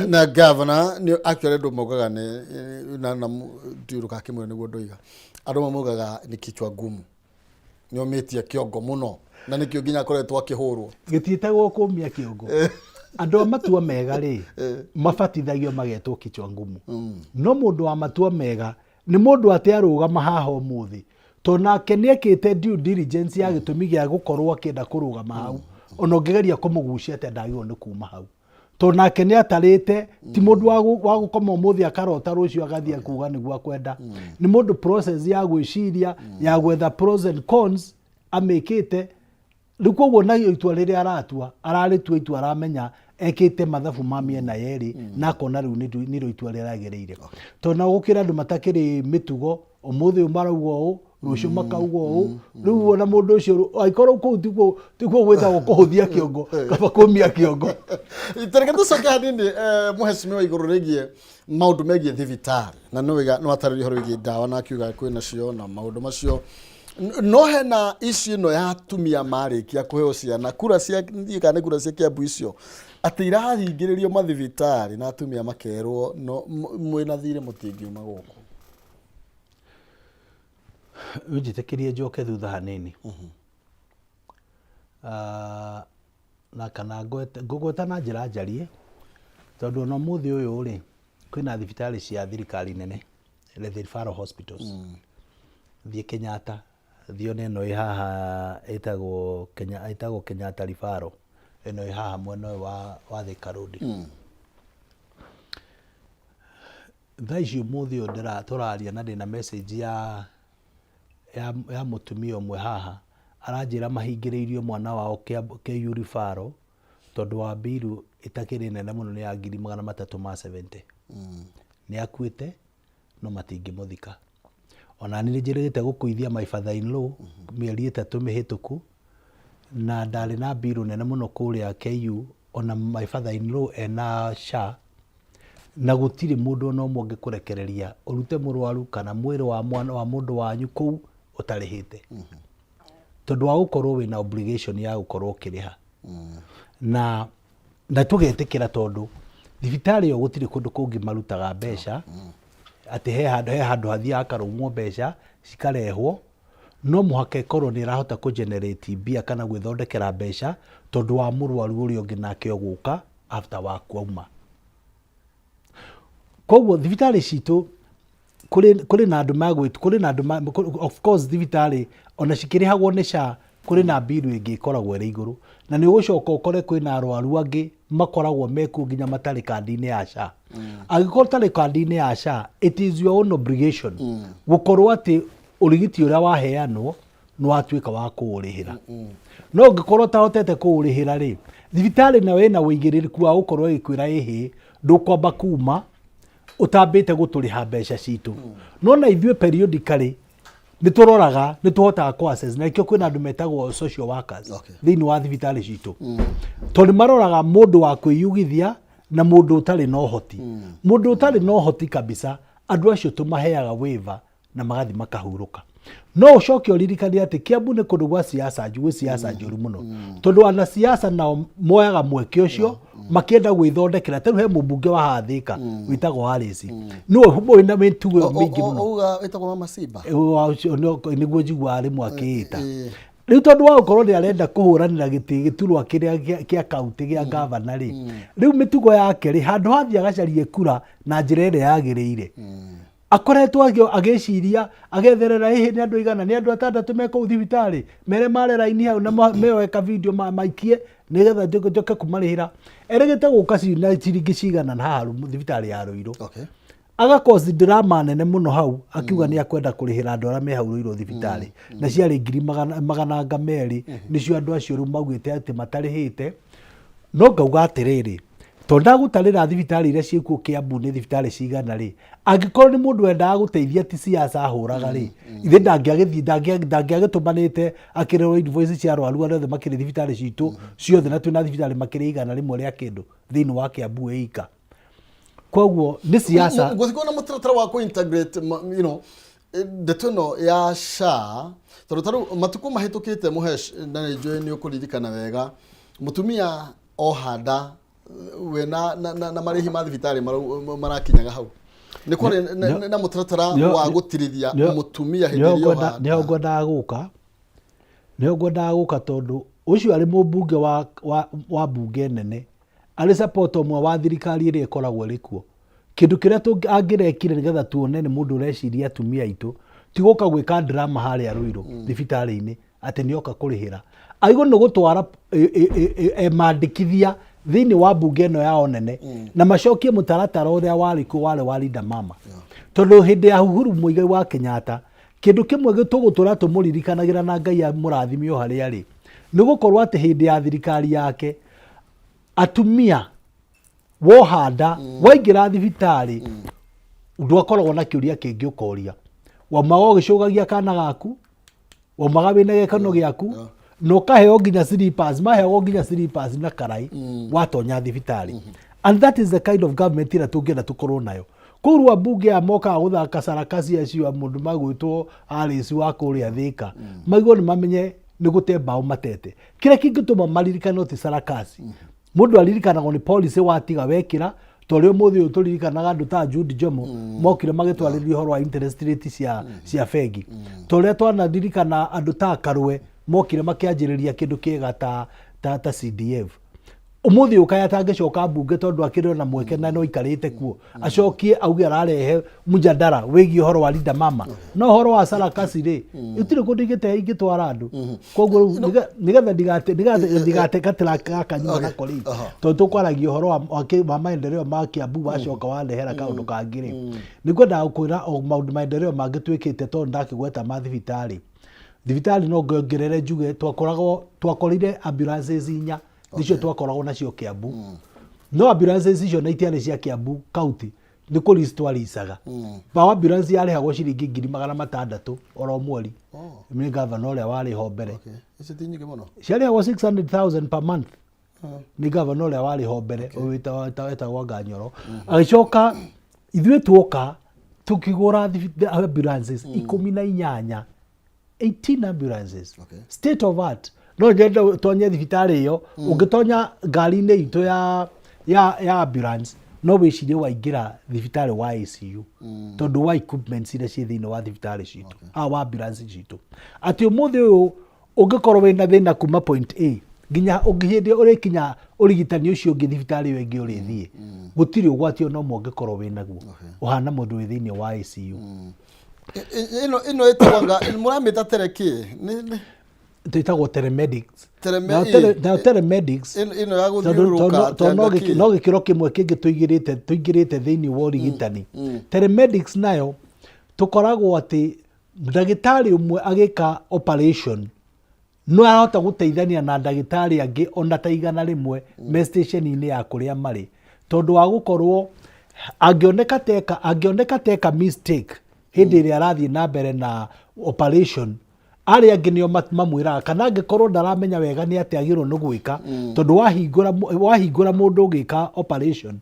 Na governor nĩ actually andũ maugaga nĩ na ndiũrũka kĩmwe nĩguo ndoiga, andũ amwe maugaga nĩ kichwa ngumu, nĩ omĩtie kĩongo mũno, na nĩkĩo nginya akoretwo akĩhũrwo. Gĩtiĩtagwo kũmia kĩongo. Andũ a matua mega rĩ, mabatithagio magetwo kichwa ngumu, no mũndũ wa matua mega nĩ mũndũ atĩ arũgama haha ũmũthĩ tondũ nake nĩ ekĩte due diligence ya gĩtũmi gĩa gũkorwo akĩenda kũrũgama hau, ona ũngĩgeria kũmũgucia atĩa ndagĩrĩirwo nĩ kuma hau, tondũ nake nĩ atarĩte ti mũndũ wa gũkoma ũmũthĩ akarota rũciũ agathiĩ akuga nĩguo akwenda. Nĩ mũndũ process ya gwĩciria, ya gwetha pros and cons amĩkĩte rĩu. Koguo nayo itua rĩrĩa aratua, ararĩtua itua aramenya ekĩte mathabu ma mĩena yerĩ na akona rĩu nĩrĩo itua rĩrĩa rĩagĩrĩire, tondũ na gũkĩra andũ matakĩrĩ mĩtugo, ũmũthĩ ũyũ marauga ũũ, rũciũ makauga ũũ. Rĩu ona mũndũ ũcio angĩkorwo kũu tikuo gwĩtagwo kũhũthia kĩongo, kaba kũmia kĩongo. Tareke tũcoke hanini, mũhecimiwa, igũrũ rĩgiĩ maũndũ megiĩ thibitarĩ, na nĩ wega nĩ watarĩria ũhoro wĩgiĩ ndawa na akiuga kwĩ nacio na maũndũ macio. No hena issue ĩno ya atumia marĩkia kũheo ciana, kura cia ndiũĩ kana nĩ kura cia Kiambu icio, atĩ irahingĩrĩrio mathibitarĩ na atumia makerwo no mwĩna thirĩ mũtingiuma gũkũ. Ũnjĩtĩkĩrie njoke thutha hanini. Ah, na kana ngũgweta na njĩra njarie. Tondũ ona ũmũthĩ ũyũ rĩ, kwĩna thibitarĩ cia thirikari nene, the referral hospitals. Thiĩ Kenyatta, thiĩ one ĩno ĩ haha ĩtagwo Kenya, ĩtagwo Kenyatta Referral, ĩno ĩ haha mwena ũyũ wa, wa Thika Road. Thaa ici ũmũthĩ ũyũ ndĩra, tũraria na ndĩna message ya, ya, ya mũtumia ũmwe haha, aranjĩra mahingĩrĩirio mwana wao KU Referral, tondũ wa mbiru ĩtakĩrĩ nene mũno nĩ ya 370,000. Nĩ akuĩte no matingĩmũthika. Ona niĩ nĩ njĩrĩgĩte gũkuithia my father in law mĩeri 3 mĩhĩtũku, na ndarĩ na mbiru nene mũno kũrĩa KU, ona my father in law ena SHA, na gũtirĩ mũndũ ona ũmwe ũngĩkũrekereria ũrute mũrwaru kana mwĩrĩ wa mwana wa mũndũ wanyu kũu ũtarĩhĩte. Tondũ wa gũkorwo wĩna obligation ya gũkorwo ũkĩrĩha. Na na tũgetĩkĩra tondũ thibitarĩ ĩyo gũtirĩ kũndũ kũngĩ marutaga mbeca, atĩ he handũ he handũ hathiaga hakarũmwo mbeca cikarehwo, no mũhaka ĩkorwo nĩ ĩrahota kũ generate mbia kana gwĩthondekera mbeca tondũ wa mũrwaru ũrĩa ũngĩ nake ũgũka after waku auma. Koguo thibitarĩ citũ kũrĩ kũrĩ na andũ magwĩ kũrĩ na andũ ma of course thibitarĩ ona cikĩrĩhagwo nĩ SHA kũrĩ na mbiru ĩngĩ ĩkoragwo ĩrĩ igũrũ na nĩ ũgũcoka ũkore kwĩna arwaru angĩ makoragwo mekuo nginya matarĩ kandi-inĩ ya SHA. Angĩkorwo ũtarĩ kandi-inĩ ya SHA it is your own obligation gũkorwo atĩ ũrigiti ũrĩa waheanwo nĩ watuĩka wa kũũrĩhĩra. No ũngĩkorwo ũtahotete kũũrĩhĩra rĩ, thibitarĩ nayo ĩna ũigĩrĩrĩku wa gũkorwo ĩgĩkwĩra ĩhĩ ndũkwamba kuma ũtambĩte gũtũrĩha mbeca citũ. No na ithuĩ periodically nĩ tũroraga, nĩ tũhotaga kũ assess na nĩkĩo kwĩna andũ metagwo social workers thĩinĩ wa thibitarĩ citũ. Tondũ nĩ maroraga mũndũ wa kwĩyugithia na mũndũ ũtarĩ na ũhoti. Mũndũ ũtarĩ na ũhoti kabisa, andũ acio tũmaheaga waiver na magathiĩ makahurũka. No ũcoke ũririkane atĩ Kiambu nĩ kũndũ gwa siasa, gwĩ siasa njũru mũno. Tondũ anasiasa nao moyaga mweke ũcio makĩenda gwĩthondekera. Ta rĩu he mũmbunge wa haha Thĩka wĩtagwo Alice. Nĩwe wĩna mĩtugo ĩyo mĩingĩ mũno. Auga wĩtagwo Mama Simba? Nĩguo njiguaga rĩmwe akĩĩta. Rĩu tondũ wa gũkorwo nĩ arenda kũhũranĩra gĩtĩ gĩturwa kĩrĩa kĩa kaunti gĩa gavana rĩ, rĩu mĩtugo yake rĩ, handũ ha athiĩ agacarie kura na njĩra ĩrĩa yagĩrĩire, akoretwo agĩciria agetherera ĩhĩ nĩ andũ aigana, nĩ andũ atandatũ me kũu thibitarĩ, mere mare raini hau na meoe ka video maikie nĩgetha njoke kũmarĩhĩra. Erĩgĩte gũka na ciringi cigana na haha thibitarĩ ya Ruiru. Aga cause drama nene mũno hau akiuga nĩ akwenda kũrĩhĩra andũ arĩa me hau Ruiru thibitarĩ na ciarĩ ngiri magana merĩ nĩcio andũ acio rĩu maugĩte atĩ matarĩhĩte. No ngauga atĩrĩrĩ, tondũ ndagũtarĩra thibitarĩ iria ciĩkuo Kiambu nĩ thibitarĩ cigana rĩ, angĩkorwo nĩ mũndũ wendaga gũteithia ti siasa ahũraga rĩ, ithe ndangĩagĩthiĩ ndangĩagĩtũmanĩte akĩrĩrwo invoice cia arwaru arĩa othe makĩrĩ thibitarĩ citũ ciothe, na twĩna thibitarĩ makĩrĩ 100 rĩa kĩndũ thĩinĩ wa Kiambu ĩ ika. Koguo nĩ siasa. Gũtikorwo na mũtaratara wa kũ integrate you know, ndeto ĩno ya SHA, tondũ ta rĩu matukũ mahĩtũkĩte Mũhesh, na nĩ njũĩ nĩ ũkũririkana wega, mũtumia oha nda we na marĩhi ma thibitarĩ marakinyaga hau. Nĩ kwarĩ na mũtaratara wa gũtirithia mũtumia hĩndĩ ĩrĩa oha nda. Nĩho ngwendaga gũka, nĩho ngwendaga gũka tondũ ũcio arĩ mũmbunge wa mbunge nene, arĩ supporter ũmwe wa thirikari ĩrĩa ĩkoragwo ĩrĩ kuo. Kĩndũ kĩrĩa angĩrekire nĩgetha tuone nĩ mũndũ ũreciria atumia aitũ, ti gũka gwĩka drama harĩa Ruiru thibitarĩ-inĩ atĩ nĩ oka kũrĩhĩra. Agĩrĩirwo nĩ gũtwara mandĩkithia thĩinĩ wa mbunge ĩno yao nene na macokie mũtaratara ũrĩa warĩ kuo warĩ wa Linda Mama. Tondũ hĩndĩ ya Uhuru Muigai wa Kenyatta, kĩndũ kĩmwe tũgũtũra tũmũririkanagĩra na Ngai amũrathime o harĩa arĩ, nĩ gũkorwo atĩ hĩndĩ ya thirikari yake atumia woha nda waingĩra thibitarĩ ndwakoragwo na kĩũria kĩngĩ ũkoria, waumaga ũgĩcũgagia kana gaku, waumaga wĩna gĩkeno gĩaku na ũkaheo nginya slippers, maheagwo nginya slippers na karai watonya thibitarĩ. And that is the kind of government ĩrĩa tũngĩenda tũkorwo nayo. Koguo rĩu ambunge aya mokaga gũthaka sarakasi acio a mũndũ magwĩtwo Alice wa kũrĩa Thĩka, maigwo nĩ mamenye nĩ gũte mbaũ matete. Kĩrĩa kĩngĩtũma maririkane ti sarakasi, mũndũ aririkanagwo nĩ policy watiga wekĩra, ta ũrĩa ũmũthĩ ũyũ tũririkanaga andũ ta Jude Njomo mokire magĩtwarĩria ũhoro wa interest rate cia bengi, ta ũrĩa twanaririkana andũ ta Karũe mokire makĩanjĩrĩria kĩndũ kĩega ta CDF. Ũmũthĩ ũyũ kaĩ atangĩcoka mbunge tondũ akĩrĩ ona mweke na no aikarĩte kuo acokie auge ararehe mjadala wĩgiĩ ũhoro wa Linda Mama no ũhoro wa sarakasi rĩ gũtirĩ kũndũ ingĩte ingĩtwara andũ koguo rĩu nĩgetha ndigate nĩgetha ndigate gatĩra gaka nyuma nako rĩ tondũ tũkwaragia ũhoro wa maendeleo ma Kiambu wacoka wandehera kaũndũ kangĩ rĩ nĩ ngwendaga gũkwĩra o maũndũ maendeleo mangĩ twĩkĩte tondũ ndakĩgweta ma thibitarĩ thibitarĩ no ngongerere njuge twakoragwo twakorire ambulances inya nicio twakoragwo nacio Kiambu no ambulances icio na itiarĩ cia Kiambu county nĩ kũ lease twaricaga Power ambulance yarĩhagwo ciringi 600,000 oro mweri nĩ gavana ũrĩa warĩ ho mbere. Icio ti nyingĩ mũno. Ciarĩhagwo 600,000 per month nĩ gavana ũrĩa warĩ ho mbere ũyũ wĩtagwo Nganyoro. Agĩcoka ithuĩ tuoka tũkĩgũra ambulances 18, 18 ambulances state of art. No nyende ũtonye thibitarĩ ĩyo, ũngĩtonya ngari-inĩ itũ ya ambulance no wĩcirie waingĩra thibitarĩ wa ICU tondũ wa equipments iria ciĩ thĩinĩ wa thibitarĩ citũ, wa ambulance citũ, atĩ ũmũthĩ ũyũ ũngĩkorwo wĩna thĩna kuma point A nginya hĩndĩ ĩrĩa ũrĩkinya ũrigitani ũcio ũngĩ thibitarĩ ĩyo ĩngĩ ũrĩthiĩ, gũtirĩ ũgwati ona ũmwe ũngĩkorwo wĩnaguo, ũhana mũndũ wĩ thĩinĩ wa ICU. Ĩno ĩtagwo nga mũramĩta tere kĩ? Nĩ Twĩtagwo telemedics. Nayo telemedics Ĩno ya gũthiũrũrũka tondũ no gĩkĩro kĩmwe kĩngĩ tũingĩrĩte thĩinĩ wa ũrigitani. Telemedics nayo tũkoragwo atĩ ndagĩtarĩ ũmwe agĩka operation no arahota gũteithania na ndagĩtarĩ angĩ ona ta 100 me station-inĩ ya kũrĩa marĩ, tondũ wa gũkorwo angĩoneka teka mistake hĩndĩ ĩrĩa arathiĩ na mbere na operation, arĩa angĩ nĩo mamwĩraga, kana angĩkorwo ndaramenya wega nĩ atĩa agĩrĩirwo nĩ gwĩka, tondũ wahingũra mũndũ ũgĩka operation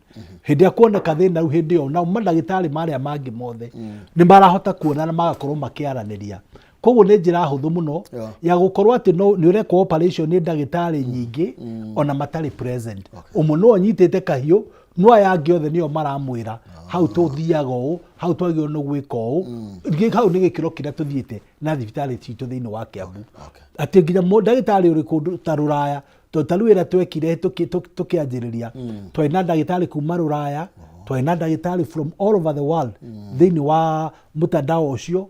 hĩndĩ ĩrĩa kuoneka thĩna rĩu hĩndĩ ĩyo nao mandagĩtarĩ marĩa mangĩ mothe nĩ marahota kuona na magakorwo makĩaranĩria. Koguo nĩ njĩra hũthũ mũno ya gũkorwo atĩ no nĩ ũrekwo operation nĩ ndagĩtarĩ nyingĩ ona matarĩ present. Ũmwe no anyitĩte kahiũ, no aya angĩ othe nĩo maramwĩra hau tũthiaga ũũ, hau twagĩrĩirwo nĩ gwĩka ũũ. Hau nĩ gĩkĩro kĩrĩa tũthiĩte na thibitarĩ citũ thĩinĩ wa Kiambu, atĩ nginya ndagĩtarĩ ũrĩ kũndũ ta Rũraya, tondũ ta rĩu ĩrĩa twekire tũkĩanjĩrĩria twarĩ na ndagĩtarĩ kuma Rũraya, twarĩ na ndagĩtarĩ from all over the world thĩinĩ wa mtandao ũcio.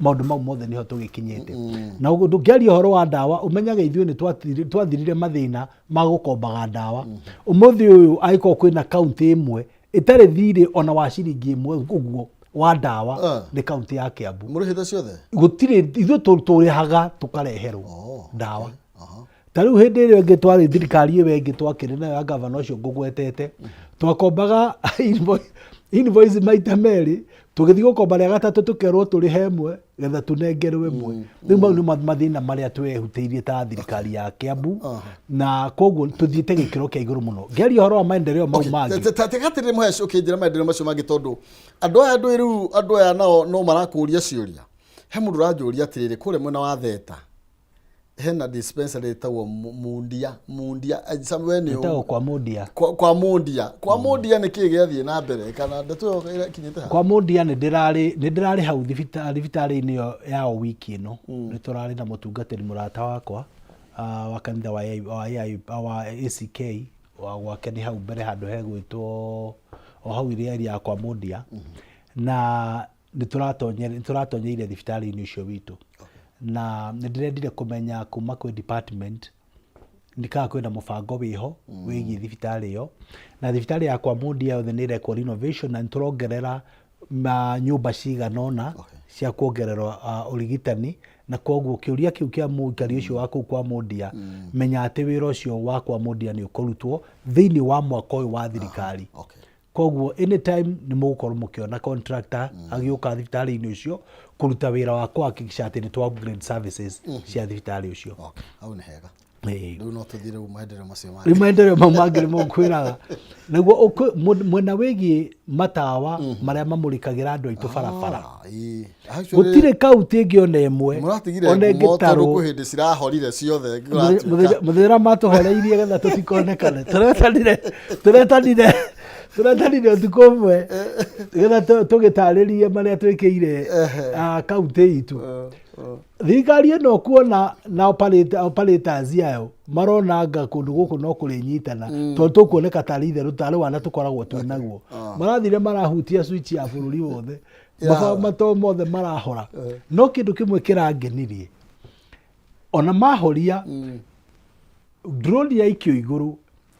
Maũndũ mau mothe nĩho tũgĩkinyĩte. Na ndũngĩaria ũhoro wa ndawa ũmenyage ithuĩ nĩ twathirire mathĩna ma gũkombaga ndawa. Ũmũthĩ ũyũ angĩkorwo kwĩna kaũntĩ ĩmwe ĩtarĩ thirĩ ona wa ciringi ĩmwe ũguo wa ndawa, nĩ kaũntĩ ya Kiambu. Mũrĩhĩte ciothe? Gũtirĩ, ithuĩ tũrĩhaga tũkareherwo ndawa. Ta rĩu hĩndĩ ĩrĩa ĩngĩ twarĩ thirikari ĩyo ĩngĩ twakĩrĩ nayo ya gavana ũcio ngũgwetete, twakombaga invoice maita merĩ, tũgĩthiĩ gũkomba rĩa gatatũ tũkerwo tũrĩhe ĩmwe getha tũnengerwo ĩmwe. Rĩu mau nĩ mathĩna marĩa twehutĩirie ta thirikari ya Kiambu, na koguo tũthiĩte gĩkĩro kĩa igũrũ mũno. Ngĩaria ũhoro wa maendeleo mau mangĩ. Tigatĩrĩre mũhesh ũkĩnjĩra maendeleo macio mangĩ, tondũ andũ aya ndũĩ rĩu andũ aya nao no marakũria ciũria. He mũndũ ũranjũria atĩrĩrĩ, kũrĩa mwena wa Theta hena dispensary ĩtagwo Mundia Mundia, we nĩ Ĩtagwo kwa Mundia. Kwa Mundia, kwa Mundia nĩ kĩĩ gĩathiĩ na mbere kana ndeto ĩyo ĩkinyĩte ha? Kwa Mundia nĩ ndĩrarĩ hau thibitarĩ-inĩ ĩyo yao wiki ĩno. Nĩ tũrarĩ na mũtungatĩri mũrata wakwa wa kanitha wa ACK, wa gwake nĩ hau mbere handũ hegwĩtwo o hau area ya kwa Mundia, na nĩ tũratonyeire thibitarĩ-inĩ ũcio witũ, na nĩ ndĩrendire kũmenya kuma kwĩ department nĩ kana kwĩna mũbango wĩho wĩgiĩ thibitarĩ ĩyo. Na thibitarĩ ya kwa Mundia yothe nĩ ĩrekwo renovation na nĩ tũrongerera ma nyũmba cigana ũna cia kuongerera ũrigitani, na koguo kĩũria kĩu kĩa mũikari ũcio wa kũu kwa Mundia, menya atĩ wĩra ũcio wa kwa Mundia nĩ ũkũrutwo thĩinĩ wa mwaka ũyũ wa thirikari. Koguo anytime nĩ mũgũkorwo mũkĩona contractor agĩũka thibitarĩ-inĩ ũcio kũruta wĩra wa kũhakikisha atĩ nĩ twa upgrade services cia thibitarĩ ũcio. Okay, hau nĩ hega. Ĩĩ. Rĩu no tũthiĩ rĩu maendeleo macio mangĩ. Rĩu maendeleo mau mangĩ nĩmo ngwĩraga naguo mwena wĩgiĩ matawa marĩa mamũrĩkagĩra andũ aitũ barabara. Ĩĩ. Actually, Gũtirĩ kaunti ĩngĩ ona ĩmwe mũratigire ona ngumo tondũ ĩngĩtarwo kwĩ hĩndĩ cirahorire ciothe kũratuĩka. Mũthenya ũrĩa matũhoreirie getha tũtikonekane, tũretanire Tũretanire ũtukũ ũmwe nĩgetha tũgĩtarĩrie marĩa twĩkĩire kaunti itũ. Thirikari ĩno kuona na operators ayo marona anga kũndũ gũkũ no kũrĩnyitana, tondũ tũkuoneka tarĩ itherũ tarĩ wana tũkoragwo twĩ naguo. Marathire marahutia switch ya bũrũri wothe. Matawa mothe marahora. No kĩndũ kĩmwe kĩrangenirie, ona mahoria drone yaikio igũrũ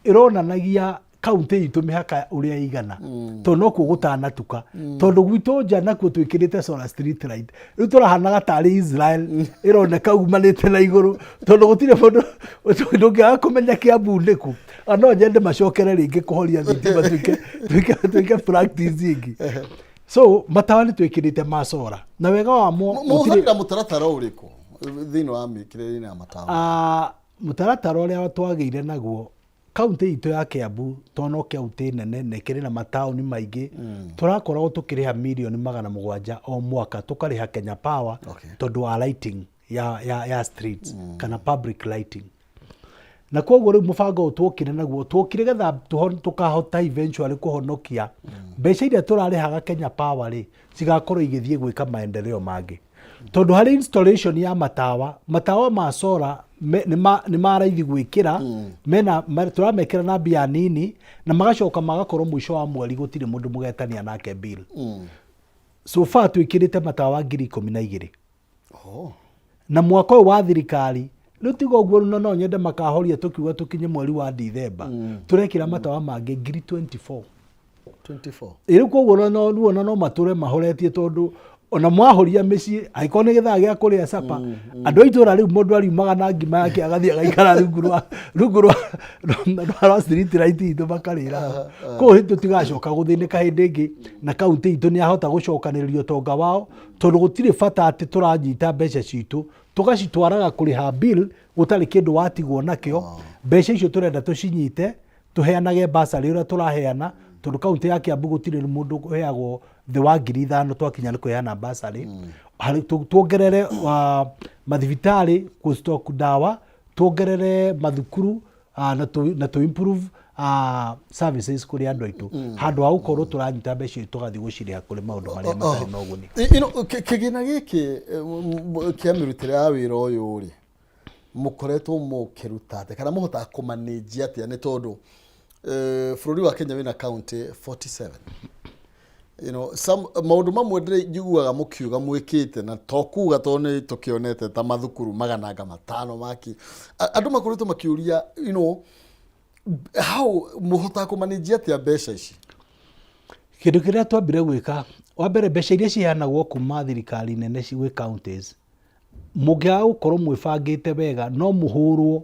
ĩronanagia kaunti itũ mĩhaka ũrĩa ĩigana, tondũ nokuo gũtanatuka, tondũ gwitũ nja nakuo twĩkĩrĩte solar street light. Rĩu tũrahanaga tarĩ Israel ĩroneka umanĩte na igũrũ, tondũ gũtirĩ mũndũ ndũngĩaga kũmenya Kiambu nĩkũ. Na no nyende macokere rĩngĩ kũhoria thitima, twĩke practice ĩngĩ. So matawa nĩ twĩkĩrĩte ma solar na wega wamo Mũhũthagĩra mũtaratara ũrĩkũ thĩinĩ wa mĩkĩrĩre ya matawa? Ah, mũtaratara ũrĩa twagĩire naguo kaunti itũ ya Kiambu, tondũ no kaunti nene na ĩkĩrĩ na mataũni maingĩ, tũrakoragwo tũkĩrĩha mirioni 700 o mwaka, tũkarĩha Kenya Power tondũ wa lighting ya streets kana public lighting. Na koguo rĩu mũbango ũyũ tuokire naguo, tuokire getha tũkahota eventually kũhonokia mbeca iria tũrarĩhaga Kenya Power rĩ, cigakorwo igĩthiĩ gwĩka maendeleo mangĩ, tondũ harĩ installation ya matawa, matawa ma solar nĩ ma raithi gwĩkĩra, mena tũramekĩra na mbia nini, na magacoka magakorwo mũico wa mweri gũtirĩ mũndũ mũgetania nake bill. So far twĩkĩrĩte matawa 12,000 na mwaka ũyũ wa thirikari rĩu tiga ũguo no no nyende makahoria tũkiuga tũkinye mweri wa Dithemba tũrekĩra matawa mangĩ ngiri 24. 24. Ĩrĩ koguo no ruona no matũre mahoretie, tondũ ona mwahoria mĩciĩ, angĩkorwo nĩ gĩthaa gĩa kũrĩa capa, andũ a itũra rĩu mũndũ ariumaga na ngima yake agathiĩ agaikara rungu rwa street light itũ makarĩra hau. Koguo tũtigacoka gũthĩnĩka hĩndĩ ĩngĩ, na kaunti itũ nĩ yahota gũcokanĩrĩria ũtonga wao, tondũ gũtirĩ bata atĩ tũranyita mbeca citũ tũgacitwaraga kũrĩha bill gũtarĩ kĩndũ watigwo nakĩo. Mbeca icio tũrenda tũcinyite tũheanage basarĩ ũrĩa tũraheana, tondũ kaunti ya Kiambu gũtirĩ mũndũ ũheagwo thĩ wa 5,000 twakinya nĩ kũheana basarĩ. Harĩ tuongerere mathibitarĩ kũ stock ndawa, tuongerere mathukuru, na tũ improve services kũrĩ andũ aitũ, handũ ha gũkorwo tũranyita mbeca icio tũgathiĩ gũcirĩha kũrĩ maũndũ marĩa matarĩ na ũguni. Kĩgĩna gĩkĩ kĩa mĩrutĩre ya wĩra ũyũ rĩ, mũkoretwo mũkĩruta atĩa kana mũhotaga kũmanĩnjia atĩa? Nĩ tondũ bũrũri wa Kenya wĩna county 47. Some maũndũ mamwe ndĩrĩ njiguaga mũkiuga mwĩkĩte na to kuga, tondũ nĩ tũkĩonete ta mathukuru 500 maki. Andũ makoretwo makĩũria, how mũhotaga kũmanĩnjia atĩa mbeca ici? Kĩndũ kĩrĩa twambire gwĩka wa mbere, mbeca iria ciheanagwo kuma thirikari nene gwĩ counties, mũngĩaga gũkorwo mwĩbangĩte wega no mũhũrwo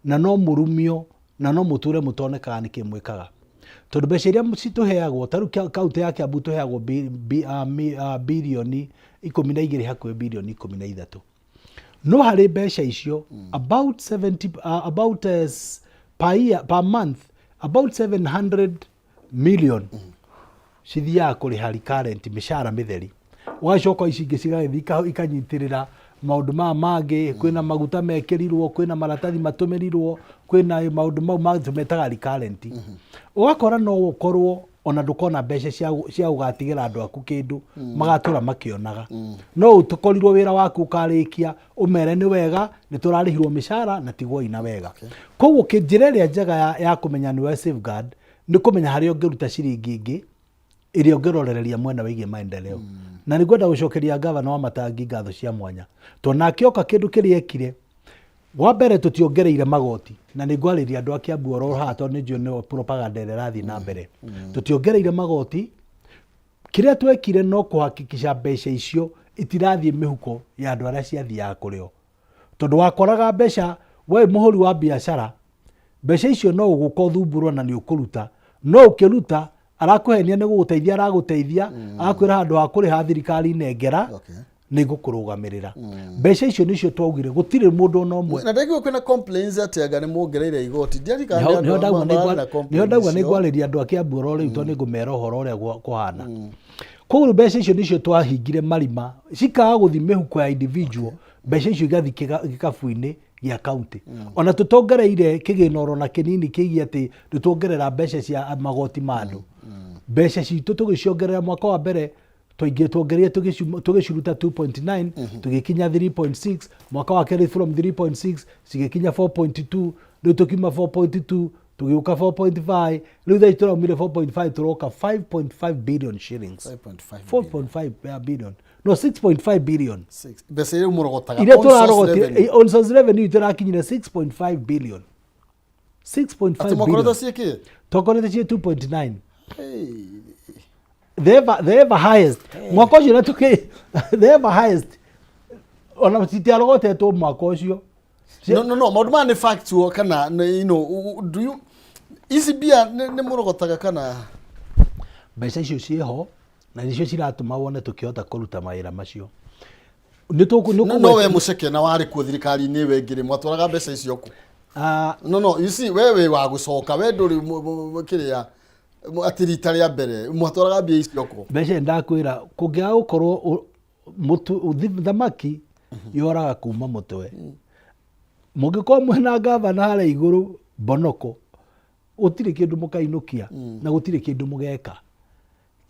na no mũrumio na no mũtũre mũtonekaga nĩkĩ mwĩkaga, tondũ mbeca iria citũheagwo, ta rĩu kaunti ya Kiambu tũheagwo 12 birioni, hakuhĩ 13 birioni, no harĩ mbeca icio about 70, about per year, per month about 700 million cithiaga kũrĩha recurrent mĩcara mĩtheri, ũgacoka ici ingĩ cigagĩthiĩ ikanyitĩrĩra maũndũ maya mangĩ. Kwĩna maguta mekĩrirwo, kwĩna maratathi matũmĩrirwo, kwĩna maũndũ mau tũmetaga recurrent. Ũgakora no ũkorwo ona ndũkona mbeca cia gũgatigĩra andũ aku kĩndũ magatũra makĩonaga, no ũtũkorirwo wĩra waku ũkarĩkia ũmere nĩ wega nĩ tũrarĩhirwo mĩcara na tigwo ina wega. Koguo njĩra ĩrĩa njega ya kũmenya nĩwe safeguard nĩ kũmenya harĩa ũngĩruta ciringi ingĩ ĩrĩa ũngĩrorereria mwena wĩgiĩ maendeleo. Na nĩ ngwenda gũcokeria gavana wa Matangi ngatho cia mwanya, tondũ nake oka kĩndũ kĩrĩa ekire wa mbere, tũtiongereire magoti, na nĩ ngwarĩria andũ a Kiambu oro haha, tondũ nĩ njũĩ nĩo propaganda ĩrĩa ĩrathiĩ na mbere. Tũtiongereire magoti. Kĩrĩa twekire no kũhakikisha mbeca icio itirathiĩ mĩhuko ya andũ arĩa ciathiaga kũrĩo, tondũ wakoraga mbeca we mũhũri wa biacara, mbeca icio no ũgũka ũthumbũrwo na nĩ ũkũruta, no ũkĩruta arakũhenia nĩ gũgũteithia, aragũteithia agakwĩra handũ ha kũrĩha thirikari nengera nĩ ngũkũrũgamĩrĩra. Mbeca icio nĩcio twaugire gũtirĩ mũndũ ona ũmwe. Na ndaigua kwĩna complaints atĩ anga nĩ muongereire igoti, ndiarikana. Nĩho ndauga nĩho ndauga nĩ ngwarĩria andũ a Kiambu oro rĩu, tondũ nĩ ngũmera ũhoro ũrĩa kũhana. Koguo mbeca icio nĩcio twahingire marima cikaga gũthiĩ mĩhuko ya individual, mbeca icio igathiĩ gĩkabu-inĩ gĩa kaunti. Ona tũtongereire kĩgĩna oro na kĩnini kĩgiĩ atĩ nĩ tuongerera mbeca cia magoti ma andũ. Mbeca citũ tũgĩciongerera mwaka wa mbere twaingĩ tuongereire tũgĩciruta 2.9 tũgĩkinya 3.6. Mwaka wa kerĩ from 3.6 cigĩkinya 4.2. Rĩu tũkiuma 4.2 tũgĩũka 4.5. Rĩu thaa ici tũraumire 4.5 tũroka 5.5 billion shillings. 5.5. 4.5 billion, no, 6.5 billion. Six. Mbeca iria mũrogotaga iria on source tũrarogotire revenue. On source revenue tũrakinyire 6.5 billion, 6.5 Atĩ mwakoretwo billion. ciĩkĩ? Twakorete ciĩ 2.9. Hey. The ever highest mwaka ũcio na tũkĩ the ever highest ona citiarogotetwo mwaka ũcio. No, maũndũ maya nĩ factual kana do you ici mbia nĩ mũrogotaga kana? Mbeca icio ciĩho na nĩcio ciratũma wone tũkĩhota kũruta mawĩra macio. Nĩ tũkũ No we mũceke na warĩ kuo thirikari-inĩ ĩyo ĩngĩ rĩ, mwatwaraga mbeca icio kũ? Ah. No, you see, we wĩ wa gũcoka, we ndũrĩ kĩrĩa atĩ rita rĩa mbere mwatwaraga mbia icio kũ? Mbeca ndakwĩra kũngĩaga gũkorwo thamaki yoraga kuma mũtwe. Mũngĩkorwo mwĩna gavana harĩa igũrũ mbonoko, gũtirĩ kĩndũ mũkainũkia na gũtirĩ kĩndũ mũgeka.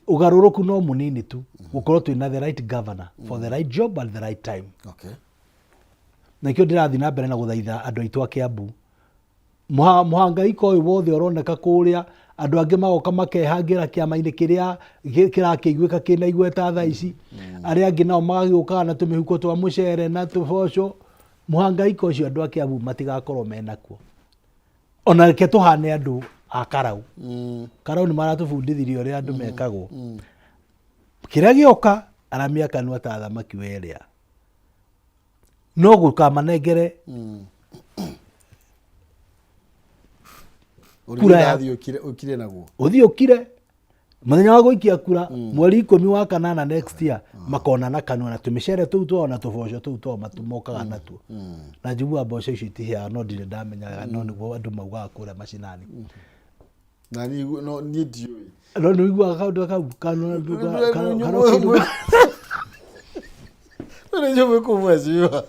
Ũgarũrũku no mũnini tu gũkorwo twĩna the right governor for the right job at the right time. Na nikĩo ndĩrathiĩ na mbere na gũthaitha andũ aitũ a Kiambu. Mũhangaiko ũyũ wothe ũroneka kũrĩa, andũ angĩ magoka makehangĩra kĩama-inĩ kĩrĩa kĩrakĩiguĩka kĩna igweta thaa ici, arĩa angĩ nao magagĩũkaga na tũmĩhuko twa mũcere na tũboco. Mũhangaiko ũcio andũ a Kiambu matigakorwo menakuo. Ona reke tũhane andũ a Karau. Karau nĩ maratũbundithirie ũrĩa andũ mekagwo. Kĩrĩa gĩoka aramia kanua ta thamaki werĩa, no gũkamanengere kura Ũrĩmi ũkire naguo. Ũthiĩ ũkire mũthenya wa gũikia kura mweri 18 next year, makonana kanua na tũmĩcere tũu twao na tũboco tũu twao mokaga natuo. Na njiguaga mboco icio itihĩaga, no ndirĩ ndamenya, no nĩguo andũ maugaga kũrĩa macinani. Na niĩ no niĩ ndiũĩ. No nĩ ũiguaga kaũndũ kau kano. Nĩ njũĩ kũu mheshimiwa.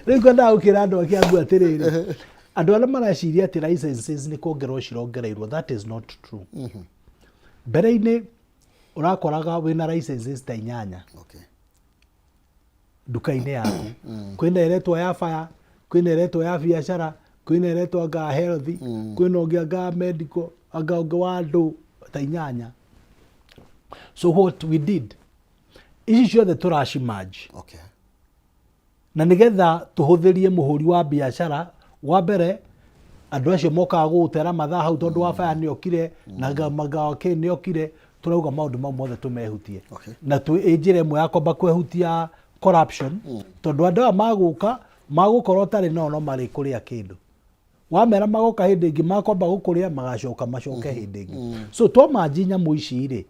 Rĩu kwendaga gũkĩra andũ a Kiambu atĩrĩrĩ, andũ arĩa mareciria atĩ licenses nĩ kuongererwo cirongereirwo, that is not true. Mbere-inĩ ũrakoraga wĩna licenses ta inyanya nduka-inĩ yaku. Kwĩna ĩretwo ya fire, kwĩna ĩretwo ya biacara, kwĩna ĩretwo anga health, kwĩna ũngĩ anga medical, anga ũngĩ wa andũ ta inyanya. So what we did, ici ciothe tũracimerge na nĩgetha tũhũthĩrie mũhũri wa biacara. Wa mbere, andũ acio mokaga gũgũtera mathaa hau tondũ wa fire nĩokire na manga kĩ nĩokire, tũrauga maũndũ mau mothe tũmehutie. Na ĩ njĩra ĩmwe ya kwamba kwehutia corruption, tondũ andũ aya magũka magũkorwo ũtarĩ nao no marĩ kũrĩa kĩndũ wamera magoka hĩndĩ ĩngĩ makwamba gũkũrĩa magacoka macoke hĩndĩ ĩngĩ. So twamanji nyamũ ici rĩ,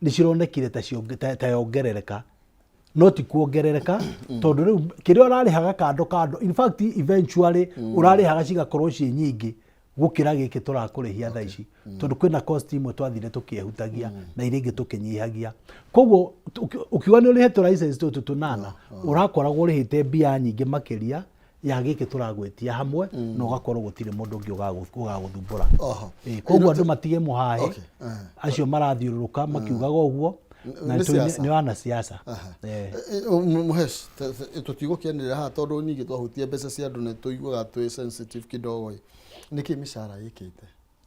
nĩ cironekire ta yongerereka, no ti kuongerereka, tondũ rĩu kĩrĩa ũrarĩhaga kando kando, in fact eventually ũrarĩhaga cigakorwo ciĩ nyingĩ gũkĩra gĩkĩ tũrakũrĩhia thaa ici, tondũ kwĩna cost imwe twathire tũkĩehutagia na iria ingĩ tũkĩnyihagia. Koguo ũkiuga nĩ ũrĩhe tũ license tũtũ tũnana, ũrakoragwo ũrĩhĩte mbia nyingĩ makĩria ya gĩkĩ tũragwĩtia hamwe, na ũgakorwo gũtirĩ mũndũ ũngĩ ũgagũthumbũra. Ĩĩ, koguo andũ matige mũhahe acio marathiũrũrũka makiugaga ũguo na Nĩ siasa. Nĩ wanasiasa. Eh. Mũhesh, tũtigũkĩanĩrĩra haha tondũ ningĩ twahutia mbeca cia andũ nĩ tũiguaga twĩ sensitive kidogo. Nĩkĩ mĩcara ĩkĩte?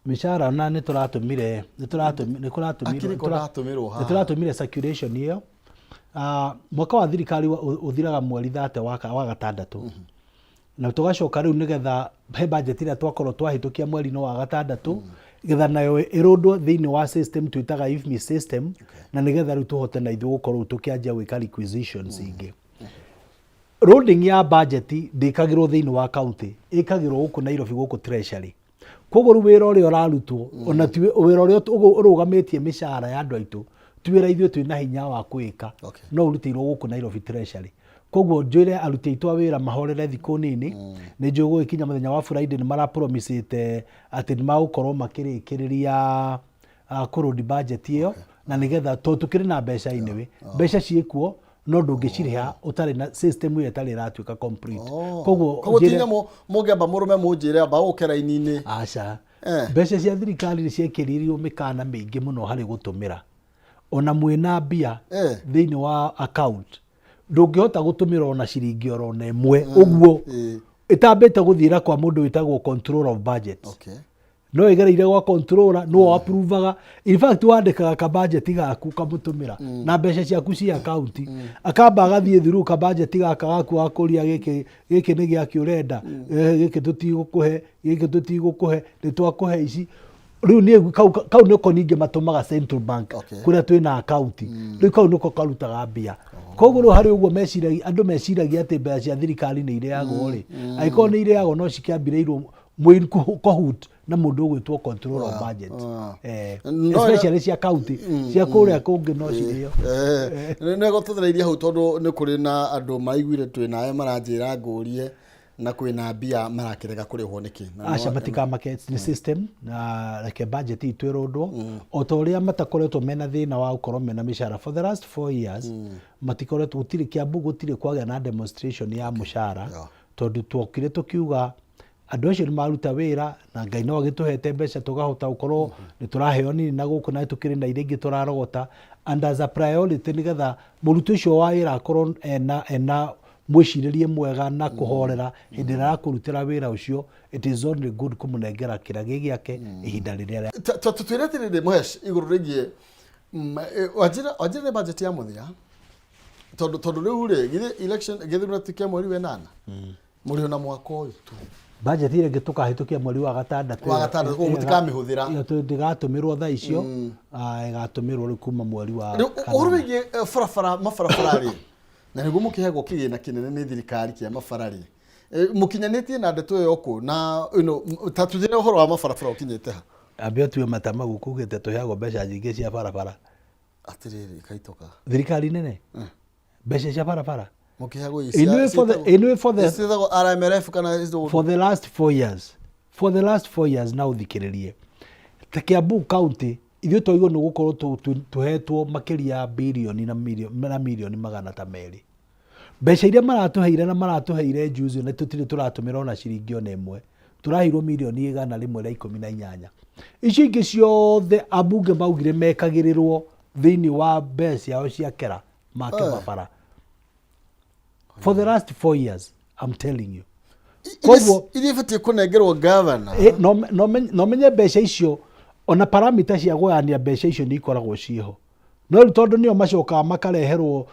Mĩcara na nĩ tũratũmire nĩ tũratũmire nĩ kũratũmirwo Akĩrĩ ko ndatũmĩrwo haha. Nĩ tũratũmire circulation ĩyo. Ah, mwaka wa thirikari ũthiraga mweri 30 wa gatandatũ, na tũgacoka rĩu nĩgetha he budget ĩrĩa twakorwo twahĩtũkia mweri-inĩ wa gatandatũ, getha nayo ĩrũndwo thĩinĩ wa system twĩtaga IFMIS system, na nĩgetha rĩu tũhote na ithuĩ gũkorwo rĩu tũkĩanjia gwĩka requisitions ingĩ. Loading ya budget ndĩkagĩrwo thĩinĩ wa county, ĩkagĩrwo gũkũ Nairobi, gũkũ treasury. Koguo rĩu wĩra ũrĩa ũrarutwo ona ti wĩra ũrĩa ũrũgamĩtie mĩcara ya andũ aitũ, ti wĩra ithuĩ twĩna hinya wa kwĩka, no ũrutĩirwo gũkũ Nairobi treasury. Koguo njwĩre aruti aitũ a wĩra mahorere thikũ nini. Nĩ njũĩ gũgĩkinya mũthenya wa Friday nĩ marapromisĩte atĩ nĩ magũkorwo makĩrĩkĩrĩria kũrũndi budget ĩyo, na nĩgetha tondũ tũkĩrĩ na mbeca anyway, mbeca ciĩkuo, no ndũngĩcirĩha ũtarĩ na system ĩyo ĩtarĩ ĩratuĩka complete. Koguo Koguo ti njĩre nyamũ mũngĩamba mũrũme mũnjĩre amba ũke raini-inĩ. Aca. Mbeca cia thirikari nĩ ciekĩrĩirwo mĩkana mĩingĩ mũno harĩ gũtũmĩra. Ona mwĩna mbia thĩinĩ wa account ndũngĩhota gũtũmĩra ona ciringi oro na ĩmwe ũguo ĩtambĩte gũthiĩra kwa mũndũ wĩtagwo control of budget. No ĩgereire gwa controller nĩwe approvaga. In fact, wandĩkaga kabudget gaku ũkamũtũmĩra na mbeca ciaku cia account, akamba agathiĩ through kabudget gaka gaku gakũria gĩkĩ gĩkĩ nĩ gĩakĩ ũrenda, gĩkĩ tũtigũkũhe, gĩkĩ tũtigũkũhe, nĩ twakũhe ici. Rĩu niĩ kau nĩko ningĩ matũmaga Central Bank kũrĩa twĩna account. Rĩu kau nĩko karutaga mbia. Koguo rĩu harĩ ũguo meciragia, andũ meciragia atĩ mbeca cia thirikari nĩ irĩagwo rĩ, angĩkorwo nĩ irĩagwo no cikĩambĩrĩirwo mwĩ cahoot na mũndũ ũgwĩtwo control of budget. Especially cia county, cia kũrĩa kũngĩ no cirĩo. Nĩ gũtũthereirie hau tondũ nĩ kũrĩ na andũ maiguire twĩ nawe maranjĩra ngũrie na kwĩna mbia marakĩrega kũrĩhwo nĩkĩ. Na Aca, matikamake, nĩ system na reke budget itũ ĩrũndwo o ta ũrĩa matakoretwo mena thĩna wa gũkorwo mena mĩcara for the last 4 years. Matikoretwo, gũtirĩ Kiambu, gũtirĩ kwagĩa na demonstration ya mũcara, tondũ tuokire tũkiuga andũ acio nĩ maruta wĩra na Ngai no agĩtũhete mbeca tũkahota gũkorwo nĩ tũraheo nini na gũkũ na tũkĩrĩ na iria ingĩ tũrarogota, and as a priority nĩgetha mũruti ũcio wa wĩra akorwo ena mwĩcirĩrie mwega na kũhorera hĩndĩ ĩrĩa arakũrutĩra wĩra ũcio. It is only good kũmũnengera kĩrĩa gĩ gĩake ihinda rĩrĩa Tũtwĩre atĩrĩrĩ, Mũhesh, igũrũ rĩgiĩ wanjĩra nĩ budget ya mũthia, tondũ rĩu rĩ githĩ election gĩthurano ti kĩa mweri wa ĩnana, mũrĩ ona mwaka ũyũ tu? Budget ĩrĩa ĩngĩ tũkahĩtũkia mweri wa gatandatũ. Wa gatandatũ, koguo mũtikamĩhũthĩra. Ĩyo ndĩgatũmĩrwo thaa icio, ĩgatũmĩrwo rĩu kuma mweri wa Rĩu kanana. Ũhoro wĩgiĩ barabara, mabarabara rĩ, na nĩguo mũkĩheagwo kĩgĩna kĩnene nĩ thirikari kĩa mabara rĩ, mũkinyanĩtie na ndeto ĩyo kũ na ta tũjĩre ũhoro wa mabarabara ũkinyĩte ha? Ambe ũtue matama gũkũ ugĩte tũheagwo mbeca nyingĩ cia barabara. Atĩrĩrĩ, kaitoka. Thirikari nene mbeca cia barabara. Mũkĩheagwo Ĩnuĩ for the ciĩtagwo RMLF kana ciĩtagwo- For the last 4 years, for the last 4 years, na ũthikĩrĩrie, ta Kiambu County ithuĩ twagĩrĩirwo nĩ gũkorwo tũhetwo makĩria ya birioni na mirioni 200. Mbeca iria maratũheire na maratũheire juzi na tũtirĩ tũratũmĩra ona ciringi ona ĩmwe. Tũraheirwo mirioni 118. Icio ingĩ ciothe ambunge maugire mekagĩrĩrwo thĩinĩ wa mbeca ciao cia kera make mabara for the last 4 years, I'm telling you. Koguo Iria ibatiĩ kũnengerwo gavana. No menye mbeca icio ona parameter cia kũgayania mbeca icio nĩ ikoragwo ciĩho, no rĩu tondũ nĩo macokaga makareherwo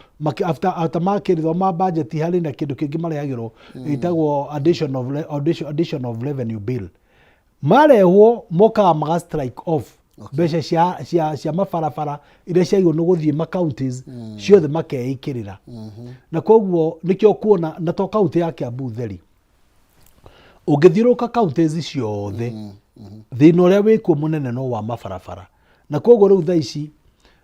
after makĩrithoma budget, harĩ na kĩndũ kĩngĩ marehagĩrwo ĩtagwo addition of revenue bill. Marehwo mokaga maga strike off mbeca cia mabarabara iria ciagĩrĩirwo nĩ gũthiĩ ma counties ciothe makeĩkĩrĩra, na koguo nĩkĩo kuona na to kaunti ya Kiambu theri, ũngĩthiũrũrũka counties ciothe thĩna ũrĩa wĩkuo mũnene no wa mabarabara. Na koguo rĩu thaa ici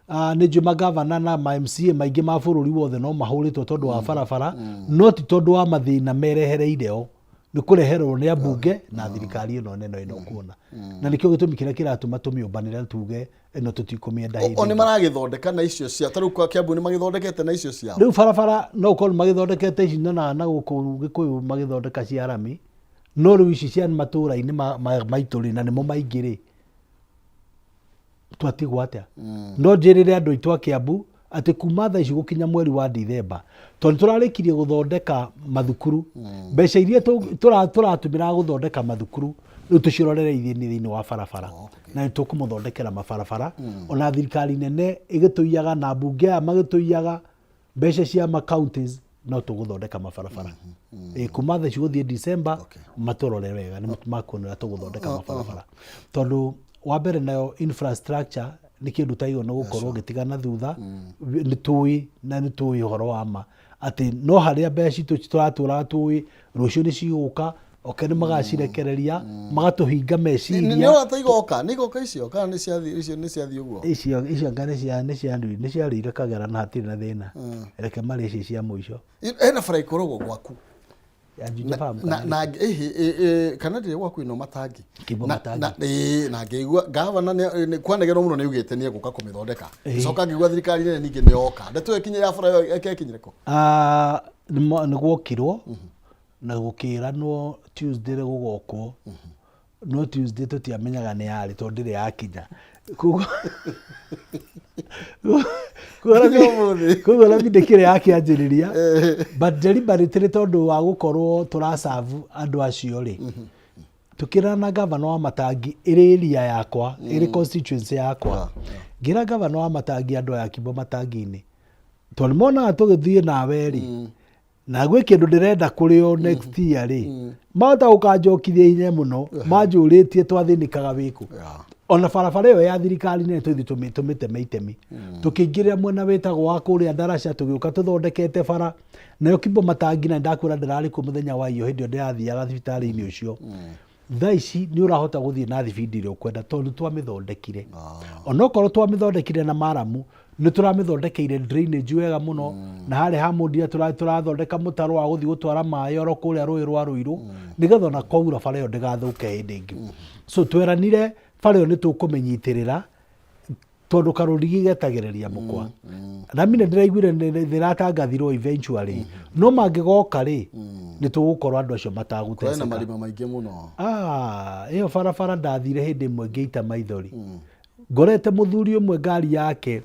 nĩ njũĩ magavana na ma MCA maingĩ ma bũrũri wothe no mahũrĩtwo tondũ wa barabara, no ti tondũ wa mathĩna merehereire o, nĩ kũreherwo nĩ ambunge na thirikari ĩno nene ĩno kuona, na nĩkĩo gĩtũmi kĩrĩa kĩratũma tũmĩũmbanĩre na tuge ĩno tũtikũmĩenda hĩndĩ O nĩ ĩngĩ. Maragĩthondeka na icio cia ta rĩu kwa Kiambu nĩ magĩthondekete na icio ciao? Rĩu barabara no ũkorwo nĩ magĩthondekete ici nyonaga na gũkũ Gĩkũyũ magĩthondeka cia rami, no rĩu ici cia matũũra-inĩ maitũ rĩ, na nĩmo maingĩ rĩ, twatigwo atĩa? No njĩrĩre andũ aitũ a Kiambu atĩ kuma thaa ici gũkinya mweri wa Dithemba, tondũ nĩ tũrarĩkirie gũthondeka mathukuru, mbeca iria tũratũmĩra gũthondeka mathukuru rĩu tũcirorere ithiĩ thĩinĩ wa barabara, na nĩ tũkũmũthondekera mabarabara. Ona thirikari nene ĩgĩtũiyaga na mbunge aya magĩtũiyaga mbeca cia ma counties, no tũgũthondeka mabarabara. Kuma thaa ici gũthiĩ December, matũrore wega nĩ makuona ũrĩa tũgũthondeka mabarabara, tondũ wa mbere nayo infrastructure nĩ kĩndũ tagĩrĩirwo nĩ gũkorwo ũgĩtigana thutha. Nĩ tũĩ na nĩ tũĩ ũhoro wa ma atĩ no harĩa mbeca citũ tũratũraga tũĩ rũciũ nĩ cigũka oke nĩ magacirekereria magatũhinga Nĩ meciria. Ũrata igoka nĩ igoka icio kana nĩ ciathiĩ icio, nĩ ciathiĩ ũguo? Icio anga nĩ ciarĩire kagera na hatirĩ na thĩna, reke marĩ ici cia mũico. Hena bara ĩkoragwo gwaku ya Juja Farm. Na kana na kana ndĩrĩ gwaku ĩno matangi? Kimbo Matangi. Na ngĩigua gavana kwanegerwo mũno nĩ augĩte nĩ egũka kũmĩthondeka. Coka ngĩigua thirikari nene ningĩ nĩ yoka, ndeto ĩyo ĩkinye ya bara ĩyo ĩkinyire kũ? Ah, nĩ gwokirwo na gũkĩranwo Tuesday rĩ gũgokwo. No Tuesday tũtiamenyaga nĩ yarĩ tondũ ndĩrĩ yakinya. Koguo Nginya ũmũthĩ. Koguo rami ndĩkĩrĩ yakĩanjĩrĩria but deliberately tondũ wa gũkorwo tũracabu andũ acio rĩ, tũkĩrana na gavana wa Matangi ĩrĩ area yakwa, ĩrĩ constituency yakwa, ngĩra gavana wa Matangi andũ aya Kimbo Matangi-inĩ tondũ nĩmonaga tũgĩthiĩ nawe rĩ, na gwĩ kĩndũ ndĩrenda kũrĩ o next year rĩ, mahota gũkanjokithia hinya mũno manjũrĩtie twathĩnĩkaga wĩkũ. Ona barabara ĩyo ya thirikari nene tũthiĩ tũmĩteme itemi, tũkĩingĩrĩra mwena wĩtagwo wa kũrĩa Ndaraca, tũgĩũka tũthondekete bara nayo Kimbo Matangi, na nĩndakwĩra ndĩrarĩ kuo mũthenya wa iyo hĩndĩ ĩyo ndĩrathiaga thibitarĩ-inĩ ũcio. Thaa ici nĩ ũrahota gũthiĩ na thibindi ĩrĩa ũkwenda tondũ nĩ twamĩthondekire. Onokorwo twamĩthondekire na maramu, nĩ tũramĩthondekeire drainage wega mũno, na harĩa ha Mũndia tũrathondeka mũtaro wa gũthiĩ gũtwara maĩ oro kũrĩa rũĩ rwa Rũirũ, nĩgetha ona kwaura bara ĩyo ndĩgathũke hĩndĩ ĩngĩ. So tweranire bara ĩyo nĩ tũkũmĩnyitĩrĩra tondũ karũrigi getagĩrĩria mũkwa. Rami nĩ ndĩraiguire nĩ ĩratangathirwo eventually, no mangĩgoka rĩ, nĩ tũgũkorwo andũ acio Kũrĩ na matagũteceka. Marima maingĩ mũno. Ah, ĩyo barabara ndathire hĩndĩ ĩmwe ngĩita maithori. Ngorete mũthuri ũmwe ngari yake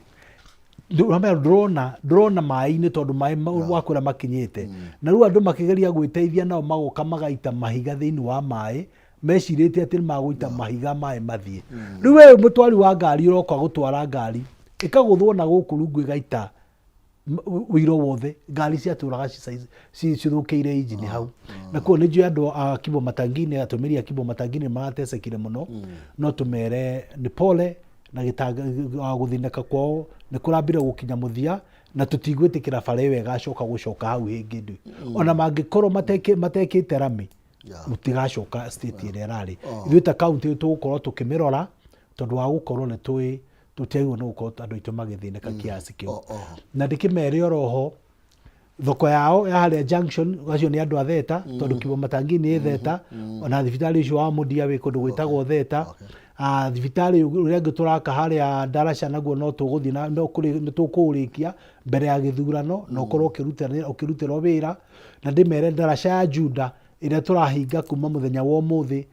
ũramenya ndũrona ndũrona maĩ-inĩ tondũ maĩ wakwĩra makinyĩte. Na rĩu andũ makĩgeria gwĩteithia nao magoka magaita mahiga thĩinĩ wa maĩ, mecirĩtie atĩ nĩ magũita mahiga maĩ mathiĩ. Rĩu we mũtwari wa ngari ũroka gũtwara ngari, ĩkagũthwo na gũkũ rungu ĩgaita ũiro wothe, ngari ciatũraga cithũkĩire injini hau. Na koguo nĩ njũĩ andũ a Kimbo Matangini, atũmĩri a Kimbo Matangini maratecekire mũno, no tũmere nĩ pole na gũthĩnĩka kwao nĩ kũrambire gũkinya mũthia, na tũtigwĩtĩkĩra bara ĩyo ĩgacoka gũcoka hau hĩngĩ ndũ. Ona mangĩkorwo matekĩte rami, gũtigacoka state ĩrĩa ĩrarĩ. Ithuĩ ta county tũgũkorwo tũkĩmĩrora tondũ wa gũkorwo nĩ tũĩ tũtiagĩrĩirwo nĩ gũkorwo andũ aitũ magĩthĩnĩka kiasi kĩu. Na ndĩkĩmere oroho thoko yao ya harĩa junction, acio nĩ andũ a Theta, tondũ Kimbo Matangini ĩ Theta, ona thibitarĩ ũcio wa Mũndia wĩ kũndũ gwĩtagwo Theta. Thibitarĩ ũrĩa ũngĩ tũraka harĩa Ndaraca naguo no tũgũthiĩ na no kũrĩ nĩ tũkũũrĩkia mbere ya gĩthurano na ũkorwo ũkĩrutĩrwo wĩra. Na ndĩmere ndaraca ya Juda ĩrĩa tũrahinga kuma mũthenya wa ũmũthĩ,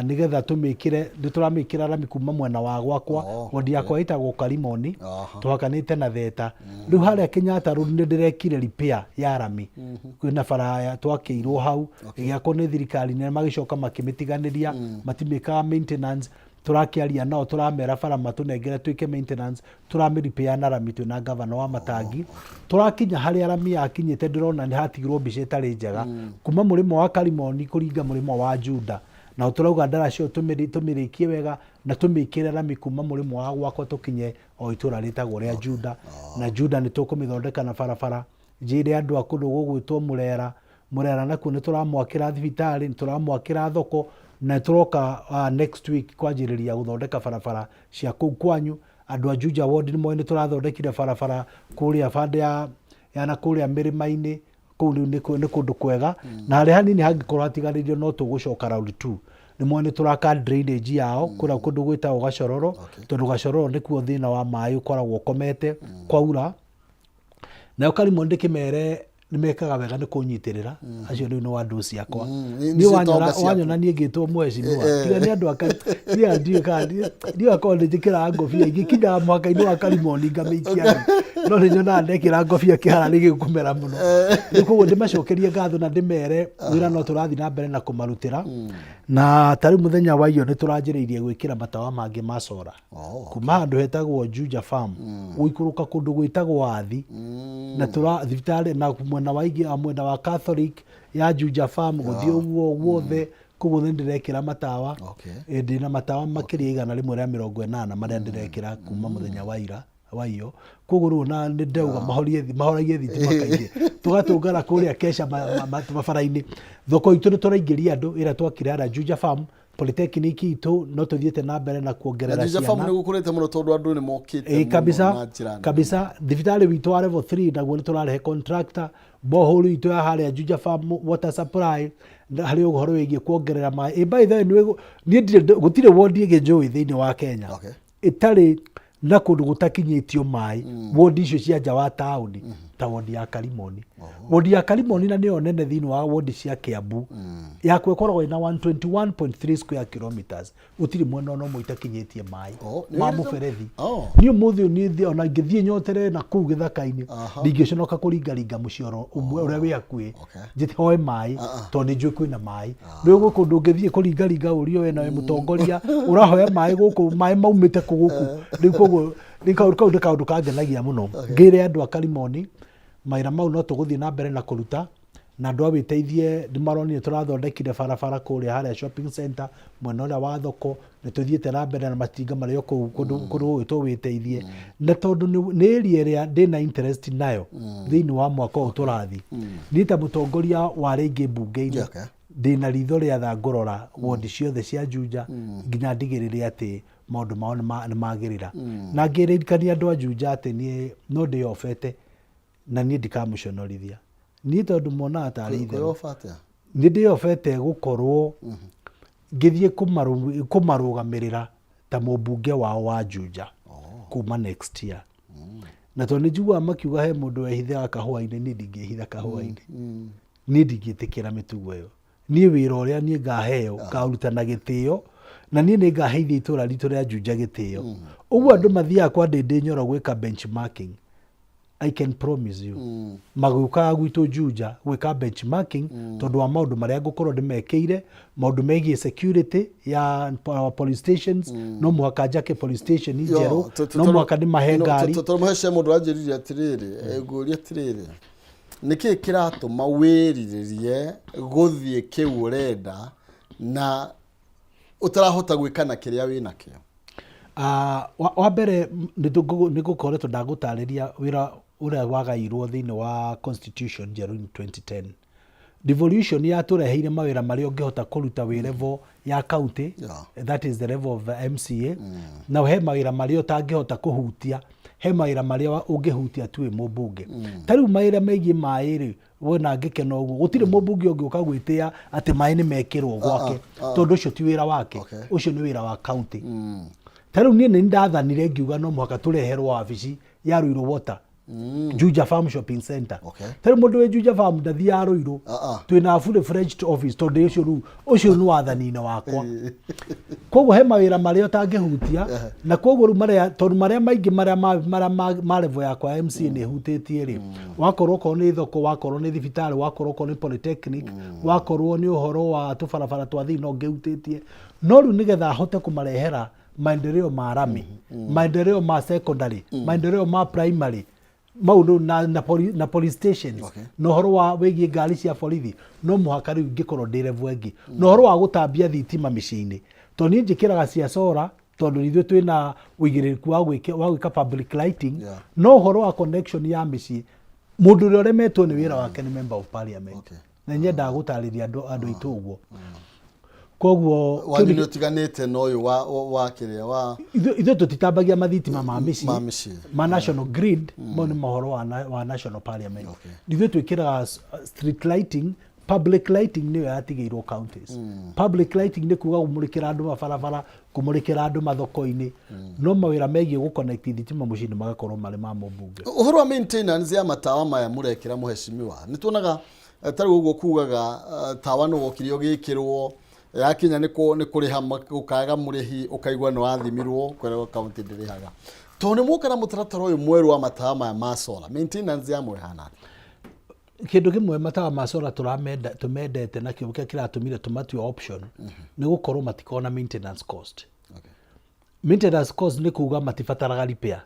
nĩgetha tũmĩkĩre, nĩ tũramĩkĩra rami kuma mwena wa gwakwa. Wodi yakwa ĩtagwo Karimoni, tũhakanĩte na Theta. Rĩu harĩa Kenyatta Road nĩ ndĩrekire repair ya rami. Kwĩna bara twakĩirwo hau, ĩgĩakwo nĩ thirikari nene magĩcoka makĩmĩtiganĩria, matimĩkaga maintenance. Tũrakĩaria nao tũramera bara matũnengere twĩke maintenance, tũramĩ repair na rami twĩna gavana wa Matangi. Tũrakinya harĩa rami yakinyĩte ndĩrona nĩ hatigirwo mbica ĩtarĩ njega kuma mũrĩmo wa Karimoni kũringa mũrĩmo wa Juda. Nao tũrauga ndaraca ĩyo tũmĩrĩkie wega na tũmĩkĩre rami kuma mũrĩmo wa gwakwa tũkinye o itũra rĩtagwo rĩa Juda. Na Juda nĩ tũkũmĩthondeka na barabara. Njĩre andũ a kũndũ gũgwĩtwo Mũrera, Mũrera nakuo nĩ tũramwakĩra thibitarĩ, nĩ tũramwakĩra thoko, na nĩ tũroka next week kwanjĩrĩria gũthondeka barabara cia kũu kwanyu. Andũ a Juja ward nĩ moĩ nĩ tũrathondekire barabara kũrĩa bande ya na kũrĩa mĩrĩma-inĩ, kũu rĩu nĩ kũndũ kwega, na harĩa hanini hangĩkorwo hatigarĩirio no tũgũcoka round two. Nĩ moĩ nĩ tũraka drainage yao kũrĩa kũndũ gwĩtagwo Gacororo, tondũ Gacororo nĩkuo thĩna wa maĩ ũkoragwo ũkomete kwaura. Nayo Karimũ ndĩkĩmere nĩ mekaga wega nĩ kũnyitĩrĩra, acio rĩu nĩ andũ ciakwa. Nĩ Niĩ nĩcio wanyona tonga ciaku. Wanyona niĩ ngĩtwo mheshimiwa, tiga nĩ andũ aka niĩ ndiũĩ kana ndiũĩ akorwo nĩ njĩkĩraga ngobia ingĩkinyaga mũhaka-inĩ wa Karimoni ngamĩikia thĩ, no nĩ nyonaga ndekĩra ngobia kĩhara nĩ gĩkũmera mũno. Rĩu koguo ndĩmacokerie ngatho na ndĩmere wĩra no tũrathiĩ na mbere na kũmarutĩra, na ta rĩu mũthenya wa iyo nĩ tũranjĩrĩirie gwĩkĩra matawa mangĩ ma solar kuma handũ hetagwo Juja Farm gũikũrũka kũndũ gwĩtagwo Athi, na tũra thibitarĩ na mwena wa ingĩ mwena wa Catholic ya Juja Farm gũthiĩ ũguo guothe, koguo nĩ ndĩrekĩra matawa. Ndĩna matawa makĩria 180 marĩa ndĩrekĩra kuma mũthenya wa ira wa iyo. Koguo rĩu ona nĩ ndauga mahoragie thitima kaingĩ, tũgatũngana kũrĩa kesha mabara-inĩ. Thoko itũ nĩ tũraingĩria andũ ĩrĩa twakire harĩa Juja Farm. Polytechnic itũ no tũthiĩte na mbere na Na kuongerera Juja Farm ciana. nĩ gũkũrĩte mũno tondũ andũ nĩ mokĩte Ĩĩ mũno kabisa na njĩra nene. Kabisa. Thibitarĩ witũ wa level 3 naguo nĩ tũrarehe contractor. Borehole itũ ya harĩa Juja Farm water supply na harĩ ũhoro wĩgiĩ kuongerera maĩ. Ĩ by the way, niĩ ndirĩ gũtirĩ wodi ĩngĩ njũĩ thĩinĩ wa Kenya ĩtarĩ na kũndũ gũtakinyĩtio maĩ, wodi icio cia nja wa taũni. Ta wondi ya Karimoni, wondi ya Karimoni na nĩyo nene thĩinĩ wa wondi cia Kiambu, yakwa ĩkoragwo ĩna 121.3 square kilometers. Gũtirĩ mwena ona ũmwe itakinyĩtie maĩ Oh, nĩ ma wĩrĩte- mũberethi. Oh. Niĩ ũmũthĩ ũyũ niĩ ona ingĩthiĩ nyotere na kũu gĩthaka-inĩ, ndingĩconoka kũringaringa mũcioro ũmwe ũrĩa wĩ hakuhĩ njĩte hoe maĩ, tondũ nĩ njũĩ kwĩna maĩ. Rĩu gwĩ kũndũ ũngĩthiĩ kũringaringa ũrio we nawe mũtongoria ũrahoya maĩ gũkũ, maĩ maumĩte kũ gũkũ? Rĩu koguo rĩu kau nĩ kaũndũ kangenagia mũno. Ngĩre andũ a Karimoni mawĩra mau no tũgũthiĩ na mbere na kũruta, na andũ a wĩteithie nĩ maronire tũrathondekire barabara kũrĩa harĩa shopping center mwena ũrĩa wa thoko. Nĩ tũthiĩte na mbere na matinga marĩ o kũu kũndũ kũndũ gũgwĩtwo wĩteithie, na tondũ nĩ area ĩrĩa ndĩna interest nayo thĩinĩ wa mwaka ũyũ tũrathiĩ, niĩ ta mũtongoria wa rĩngĩ mbunge-inĩ, ndĩna ritho rĩa tha ngũrora wondi ciothe cia Juja nginya ndigĩrĩre atĩ maũndũ mao nĩ magĩrĩra. Na ngĩririkania andũ a Juja atĩ niĩ no ndĩyobete na niĩ ndikamũconorithia niĩ, tondũ monaga tarĩ itherũ. Kwĩyoba atĩa? Nĩ ndĩyobete gũkorwo ngĩthiĩ kũmarũgamĩrĩra ta mũmbunge wao wa Juja kuma next year, na tondũ nĩ njiguaga makiuga he mũndũ wehithaga kahũa-inĩ, niĩ ndingĩhitha kahũa-inĩ. Niĩ ndingĩtĩkĩra mĩtugo ĩyo. Niĩ wĩra ũrĩa niĩ ngaheo ngaũruta na gĩtĩo, na niĩ nĩ ngaheithia itũra ritũ rĩa Juja gĩtĩo. Ũguo andũ mathiaga kwa Ndĩndĩ Nyoro gwĩka benchmarking, I can promise you magĩũkaga gwitũ Juja gwĩka benchmarking tondũ wa maũndũ marĩa ngũkorwo ndĩmekĩire, maũndũ megiĩ security ya police stations. No mũhaka njake police station njerũ, no mũhaka ndĩmahe ngari. Tondũ mũhece mũndũ anjĩrire atĩrĩrĩ, ngũria atĩrĩrĩ, nĩkĩĩ kĩratũma wĩrirĩrie gũthiĩ kĩu ũrenda na ũtarahota gwĩka na kĩrĩa wĩ nakĩo? Ah, wa mbere nĩ ngũkoretwo ndagũtarĩria wĩra ũrĩa wagairwo thĩinĩ wa constitution njerũ in 2010. Devolution yatũreheire mawĩra marĩa ũngĩhota kũruta wĩ level ya county, that is the level of the MCA, na he mawĩra marĩa ũtangĩhota kũhutia, he mawĩra marĩa ũngĩhutia tu wĩ mũmbunge. Ta rĩu mawĩra megiĩ maĩ rĩ, wona ngĩkena ũguo, gũtirĩ mũmbunge ũngĩũka gwĩtĩa atĩ maĩ nĩ mekĩrwo gwake, tondũ ũcio ti wĩra wake. Ũcio nĩ wĩra wa county. Ta rĩu niĩ nĩ ndathanire ngiuga no mũhaka tũreherwo wabici ya Ruiru Water Juja Farm Shopping Center. Ta rĩu mũndũ wĩ Juja Farm ndathiaga Ruiru. Twĩna fully fledged office, tondũ ũcio rĩu ũcio nĩ wathani-inĩ wakwa. Koguo he mawĩra marĩa ũtangĩhutia, na koguo rĩu marĩa, tondũ marĩa maingĩ marĩa ma level yakwa ya MCA nĩ hutĩtie rĩ, wakorwo okorwo nĩ thoko, wakorwo nĩ thibitarĩ, wakorwo okorwo nĩ polytechnic, wakorwo nĩ ũhoro wa tũbarabara twa thĩinĩ, no ngĩhutĩtie. No rĩu nĩgetha hote kũmarehera maendeleo ma rami, maendeleo ma secondary, maendeleo ma primary, maundu na police stations, na ũhoro wa wĩgiĩ ngari cia borithi, no mũhaka rĩu ingĩkorwo ndĩ level ĩngĩ, na ũhoro wa gũtambia thitima mĩciĩ-inĩ, tondũ niĩ njĩkĩraga cia solar, tondũ ithuĩ twĩna ũigĩrĩrĩku wa gwĩka public lighting. No ũhoro wa connection ya mĩciĩ, mũndũ ũrĩa ũremetwo nĩ wĩra wake nĩ member of parliament. Na nyendaga gũtarĩria andũ aitũ ũguo. Koguo wanyu nĩ ũtiganĩte na ũyũ wa kĩrĩa wa Ithuĩ tũtitambagia mathitima ma mĩciĩ. Ma mĩciĩ. Ma national grid, mau nĩ mohoro wa national parliament. Ithuĩ twĩkĩraga street lighting. Public lighting nĩyo yatigĩirwo counties. Public lighting nĩ kuga kũmũrĩkĩra andũ mabarabara, kũmũrĩkĩra andũ mathoko-inĩ, no mawĩra megiĩ gũconnect thitima mũciĩ-inĩ magakorwo marĩ ma mũmbunge. Ũhoro wa maintenance ya matawa maya mũrekĩra, mũhecimiwa, nĩ tuonaga ta rĩu ũguo kugaga tawa nĩ wokire ũgĩkĩrwo, yakinya nĩ kũrĩha gũkaga mũrĩhi, ũkaigua nĩ wathimirwo kwerwo kaunti ndĩrĩhaga. Tondũ nĩ mwoka na mũtaratara ũyũ mwerũ wa matawa maya ma solar, maintenance yamo ĩhana atĩa? Kĩndũ kĩmwe matawa ma solar tũramenda, tũmendete nakĩo kĩrĩa kĩratũmire tũmatue option nĩ gũkorwo matikoragwo na maintenance cost. Maintenance cost nĩ kuga matibataraga repair.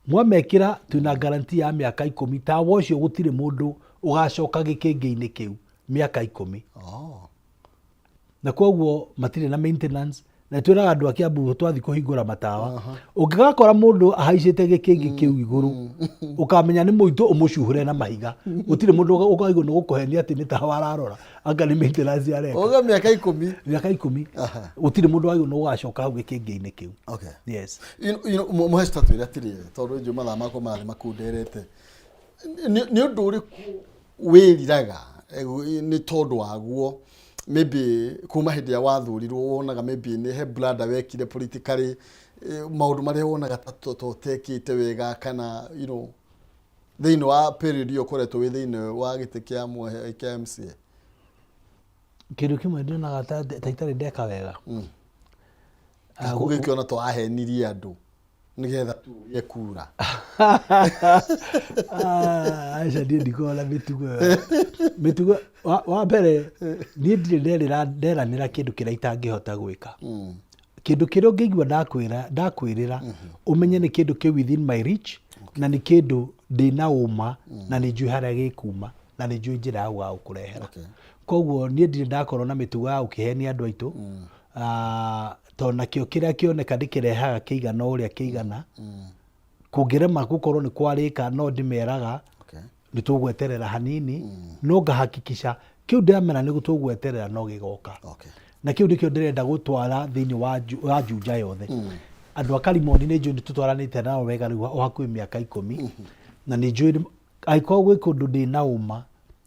Mwamekĩra, twĩna guarantee ya mĩaka 10. Tawa ũcio gũtirĩ mũndũ ũgacoka gĩkĩngĩ-inĩ kĩu mĩaka 10. Na koguo matirĩ na maintenance. Na twĩraga andũ a Kiambu, twathiĩ kũhingũra matawa, ũngĩgakora mũndũ ahaicĩte gĩkĩngĩ kĩu igũrũ, ũkamenya nĩ mũitũ, ũmũcuhũre na mahiga. Gũtirĩ mũndũ ũkaigua nĩ gũkũhenia atĩ nĩ tawa ararora, anga nĩ maintenance areka. Uga mĩaka 10? Mĩaka 10, gũtirĩ mũndũ wagĩrĩirwo nĩ gũgacoka hau gĩkĩngĩ-inĩ kĩu. Yes. Mũheci, twĩre atĩrĩrĩ, tondũ njũ mathaa makwa marathiĩ makunderete, nĩ ũndũ ũrĩkũ wĩriraga nĩ tondũ waguo, maybe kuma hĩndĩ ĩrĩa wathurirwo, wonaga maybe nĩ he blunder wekire politically, maũndũ marĩa wonaga ta ũtekĩte wega kana? Thĩinĩ wa period ĩyo ũkoretwo wĩ thĩinĩ wa gĩtĩ kĩa mwehe kĩa MCA? Kĩndũ kĩmwe ndionaga ta itarĩ ndeka wega. Ũgĩkĩona ta wahenirie andũ nĩgetha tũgĩe kura? Ah, aca, niĩ ndikoragwo na mĩtugo ĩyo. Mĩtugo wa mbere, niĩ ndirĩ nderanĩra kĩndũ kĩrĩa itangĩhota gwĩka. Kĩndũ kĩrĩa ũngĩigua ndakwĩra, ndakwĩrĩra, ũmenye nĩ kĩndũ kĩ within my reach na nĩ kĩndũ ndĩna ũma na nĩ njũĩ harĩa gĩkuma na nĩ njũĩ njĩra ya gũgagũkũrehera. Koguo niĩ ndirĩ ndakorwo na mĩtugo ya gũkĩhenia andũ aitũ. Ah, tondũ nakĩo kĩrĩa kĩoneka ndĩkĩrehaga kĩigana ũrĩa kĩigana. Kũngĩrema gũkorwo nĩ kwarĩka, no ndĩmeraga nĩ tũgweterera hanini, no ngahakikisha kĩu ndĩramera nĩ tũgweterera no gĩgoka. Na kĩu nĩkĩo ndĩrenda gũtwara thĩinĩ wa Juja yothe. Andũ a Karimoni nĩ njũĩ nĩ tũtwaranĩte nao wega rĩu o hakuhĩ mĩaka 10, na nĩ njũĩ angĩkorwo gwĩ kũndũ ndĩna ũma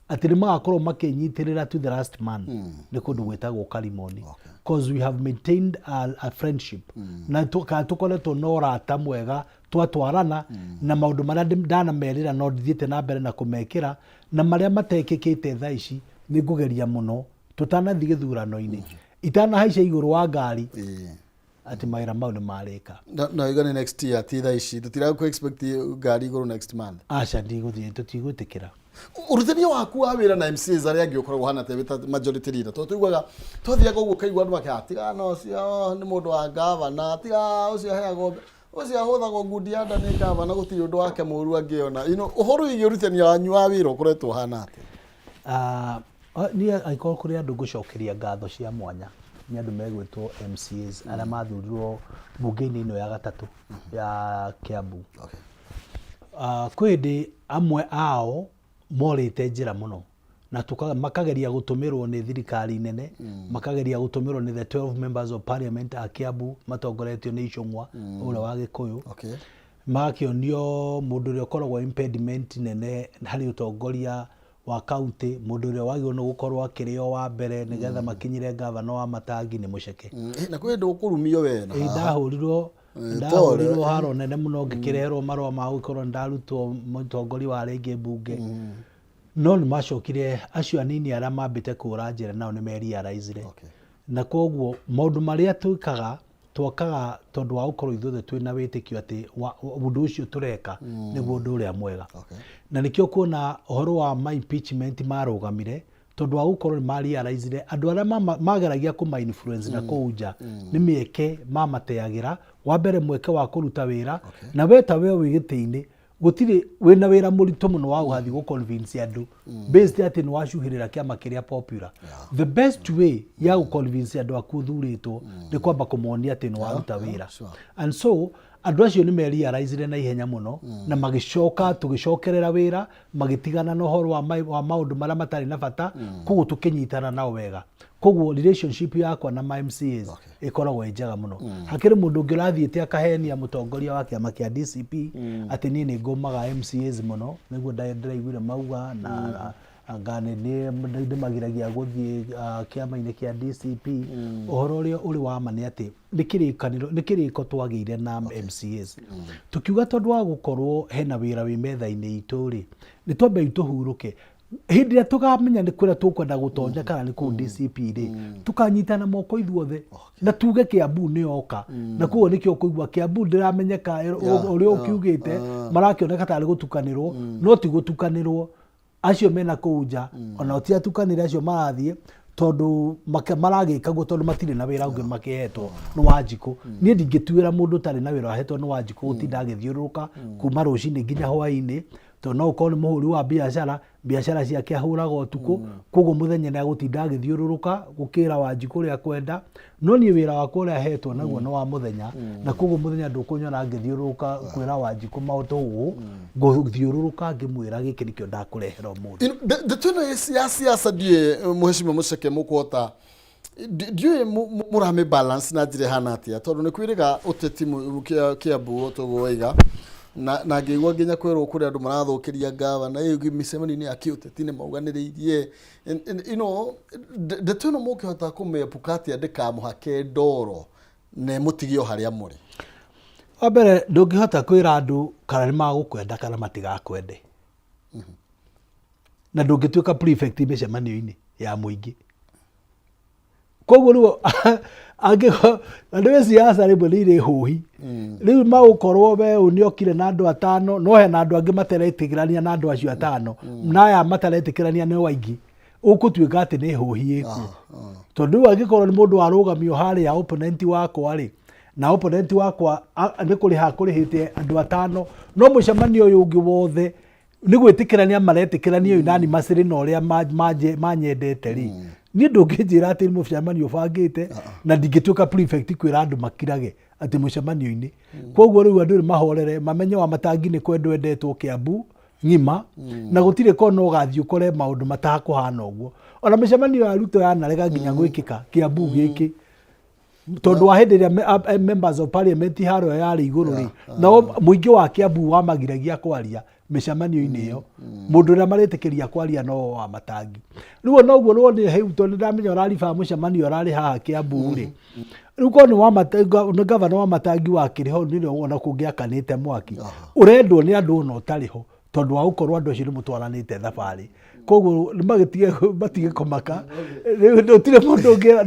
atĩ nĩ magakorwo makĩnyitĩrĩra to the last man, nĩ kũndũ gwĩtagwo Karimoni, cause we have maintained a friendship na kana tũkoretwo na ũrata mwega twatwarana, na maũndũ marĩa ndanamerĩra no ndithiĩte na mbere na kũmekĩra, na marĩa matekĩkĩte thaa ici nĩ ngũgeria mũno tũtanathiĩ gĩthurano-inĩ, itanahaica igũrũ wa ngari, atĩ mawĩra mau nĩ marĩka. Na igane next year, ti thaa ici. Tũtirakũ expect ngari igũrũ next month. Aca, ndigũthiĩ, tũtigwĩtĩkĩra. Ũrutithania waku wa wĩra na MCAs arĩa angĩ ũkoragwo ũhana atĩa wĩ ta majority leader? Tondũ tũiguaga twathiaga ũguo ũkaigua andũ makiuga, tiga na ũcio nĩ mũndũ wa gavana, tiga ũcio aheagwo, ũcio ahũthagwo ngundi ya nda nĩ gavana, gũtirĩ ũndũ wake mũru angĩona. Ũhoro wĩgiĩ ũrutithania wanyu wa wĩra ũkoretwo ũhana atĩa? Ah, niĩ angĩkorwo kũrĩ andũ ngũcokeria ngatho cia mwanya, nĩ andũ megwĩtwo MCAs arĩa mathurirwo mbunge-inĩ ĩno ya gatatũ ya Kiambu. Ah, kwĩ hĩndĩ amwe ao morĩte njĩra mũno na makageria gũtũmĩrwo nĩ thirikari nene, makageria gũtũmĩrwo nĩ the 12 members of parliament a Kiambu matongoretio nĩ Icũng'wa ũrĩa wa Gĩkũyũ. Magakĩonio mũndũ ũrĩa ũkoragwo impediment nene harĩ ũtongoria wa county, mũndũ ũrĩa wagĩrĩirwo nĩ gũkorwo akĩrĩo wa mbere nĩgetha makinyĩre gavana wa Matangi nĩ Mũceke. Na kwĩ hĩndĩ ũkũrumio we na Ĩ, haha. Ndahũrirwo. Pole. Ndahũrirwo haro nene mũno, ngĩkĩreherwo marũa ma gũkorwo nĩ ndarutwo mũtongoria wa rĩngĩ mbunge, no nĩ macokire acio anini arĩa mambĩte kũra njĩra nao nĩ merealizire. Na koguo maũndũ marĩa twĩkaga, twakaga tondũ wa gũkorwo ithuothe twĩna wĩtĩkio atĩ ũndũ ũcio tũreka nĩguo ũndũ ũrĩa mwega. Na nĩkĩo kuona ũhoro wa ma impeachment marũgamire, tondũ wa gũkorwo nĩ marealizire andũ arĩa mageragia kũma influence na kũu nja nĩ mĩeke mamateagĩra. Wa mbere, mweke wa kũruta wĩra, na we ta we wĩ gĩtĩ-inĩ, gũtirĩ wĩna wĩra mũritũ mũno wa gũgathiĩ gũ convince andũ based atĩ nĩ wacuhĩrĩra kĩama kĩrĩa popular. The best way ya gũ convince andũ aku ũthurĩtwo nĩ kwamba kũmonia atĩ nĩ waruta wĩra. And so andũ acio nĩ merealizire na ihenya mũno na magĩcoka, tũgĩcokerera wĩra, magĩtigana na ũhoro wa maũndũ marĩa matarĩ na bata. Koguo tũkĩnyitana nao wega, koguo relationship yakwa na ma MCAs ĩkoragwo ĩ njega mũno. Hakĩrĩ mũndũ ũngĩ ũrathiĩte akahenia mũtongoria wa kĩama kĩa DCP atĩ niĩ nĩ ngũmaga MCAs mũno, nĩguo ndĩraiguire mauga na anga nĩ ndĩmagiragia gũthiĩ kĩama-inĩ kĩa DCP. Ũhoro ũrĩa ũrĩ wa ma nĩ atĩ nĩ kĩrĩkanĩro, nĩ kĩrĩko twagĩire na MCAs, tũkiuga tondũ wa gũkorwo hena wĩra wĩ metha-inĩ itũ rĩ, nĩ twambe tũhurũke. Hĩndĩ ĩrĩa tũkamenya nĩ kũrĩa tũkwenda gũtonya kana nĩ kũu DCP rĩ, tũkanyitana moko ithuothe na tuge Kiambu nĩ yoka. Na koguo nĩkĩo kũigua Kiambu ndĩramenyeka ũrĩa ũkiugĩte, marakĩoneka tarĩ gũtukanĩrwo, no ti gũtukanĩrwo. Acio mena kũu nja ona ti atukanĩre, acio marathiĩ tondũ maragĩka guo tondũ matirĩ na wĩra ũngĩ makĩhetwo nĩ Wanjikũ. Niĩ ndingĩtuĩra mũndũ ũtarĩ na wĩra ahetwo nĩ Wanjikũ gũtinda agĩthiũrũrũka kuma rũcinĩ nginya hwainĩ, tondũ no ũkorwo nĩ mũhũri wa biacara, biacara ciake ahũraga ũtukũ, koguo mũthenya nĩ agũtinda agĩthiũrũrũka gũkĩra Wanjikũ ũrĩa akwenda. No niĩ wĩra wakwa ũrĩa hetwo naguo nĩ wa mũthenya, na koguo mũthenya ndũkũnyona ngĩthiũrũrũka kwĩra Wanjikũ maũndũ ũũ, ngũthiũrũrũka ngĩmwĩra gĩkĩ nĩkĩo ndakũrehera ũmũthĩ. Ndeto ĩno ya siasa, ndiũĩ, mheshimiwa Mũceke, mũkũhota, ndiũĩ mũramĩ balance na njĩra ĩhana atĩa, tondũ nĩ kwĩrĩga ũteti Kiambu toguo waiga, na ngĩigua nginya kwĩrwo kũrĩ andũ marathũkĩria ngavana mĩcemanio-inĩ ya kĩũteti nĩ mauganĩrĩirie. Ndeto ĩno mũngĩhota kũmĩepuka atĩa ndĩkamũhake ndoro na ĩmũtige o harĩa mũrĩ? Wa mbere, ndũngĩhota kwĩra andũ kana nĩ magũkwenda kana matigakwende. Na ndũngĩtuĩka prefect mĩcemanio-inĩ ya mũingĩ. Koguo rĩu angĩkorwo na nĩwe siasa rĩmwe nĩ irĩ hũhi. Rĩu magũkorwo we ũyũ nĩokire na andũ atano, no hena andũ angĩ mataretĩkĩrania na andũ acio atano, na aya mataretĩkĩrania nĩo aingĩ. Ũgũtuĩka atĩ nĩ hũhi ĩkuo. Tondũ rĩu angĩkorwo nĩ mũndũ warũgamio harĩa opponent wakwa rĩ, na opponent wakwa nĩ kũrĩha akũrĩhĩte andũ atano, no mũcemanio ũyũ ũngĩ wothe nĩ gwĩtĩkĩrania maretĩkĩrania unanimously na ũrĩa manyendete rĩ, niĩ ndũngĩnjĩra atĩ nĩ mũcemanio ũbangĩte na ndingĩtuĩka prefect kwĩra andũ makirage atĩ mũcemanio-inĩ. Koguo rĩu andũ nĩ mahorere, mamenye Wamatangi nĩ kwendwo endetwo Kiambu ng'ima, na gũtirĩ kona ũgathiĩ ũkore maũndũ matakũhana ũguo. Ona mĩcemanio ya Ruto yanarega nginya gwĩkĩka Kiambu gĩkĩ, tondũ wa hĩndĩ ĩrĩa members of parliament harĩa yarĩ igũrũ rĩ, nao mũingĩ wa Kiambu wamagiragia kwaria mĩcemanio-inĩ ĩyo. Mũndũ ũrĩa marĩtĩkĩria kwaria no Wamatangi. Rĩu ona ũguo ruonire hau, tondũ nĩndamenya ũraribaa mũcemanio ũrarĩ haha Kiambu rĩ, rĩu korwo nĩ gavana Wamatangi wakĩrĩ ho, nĩrĩo ona kũngĩakanĩte mwaki. Ũrendwo nĩ andũ ona ũtarĩ ho, tondũ wa gũkorwo andũ acio nĩ mũtwaranĩte thabarĩ. Koguo nĩ matige kũmaka. Rĩu gũtirĩ mũndũ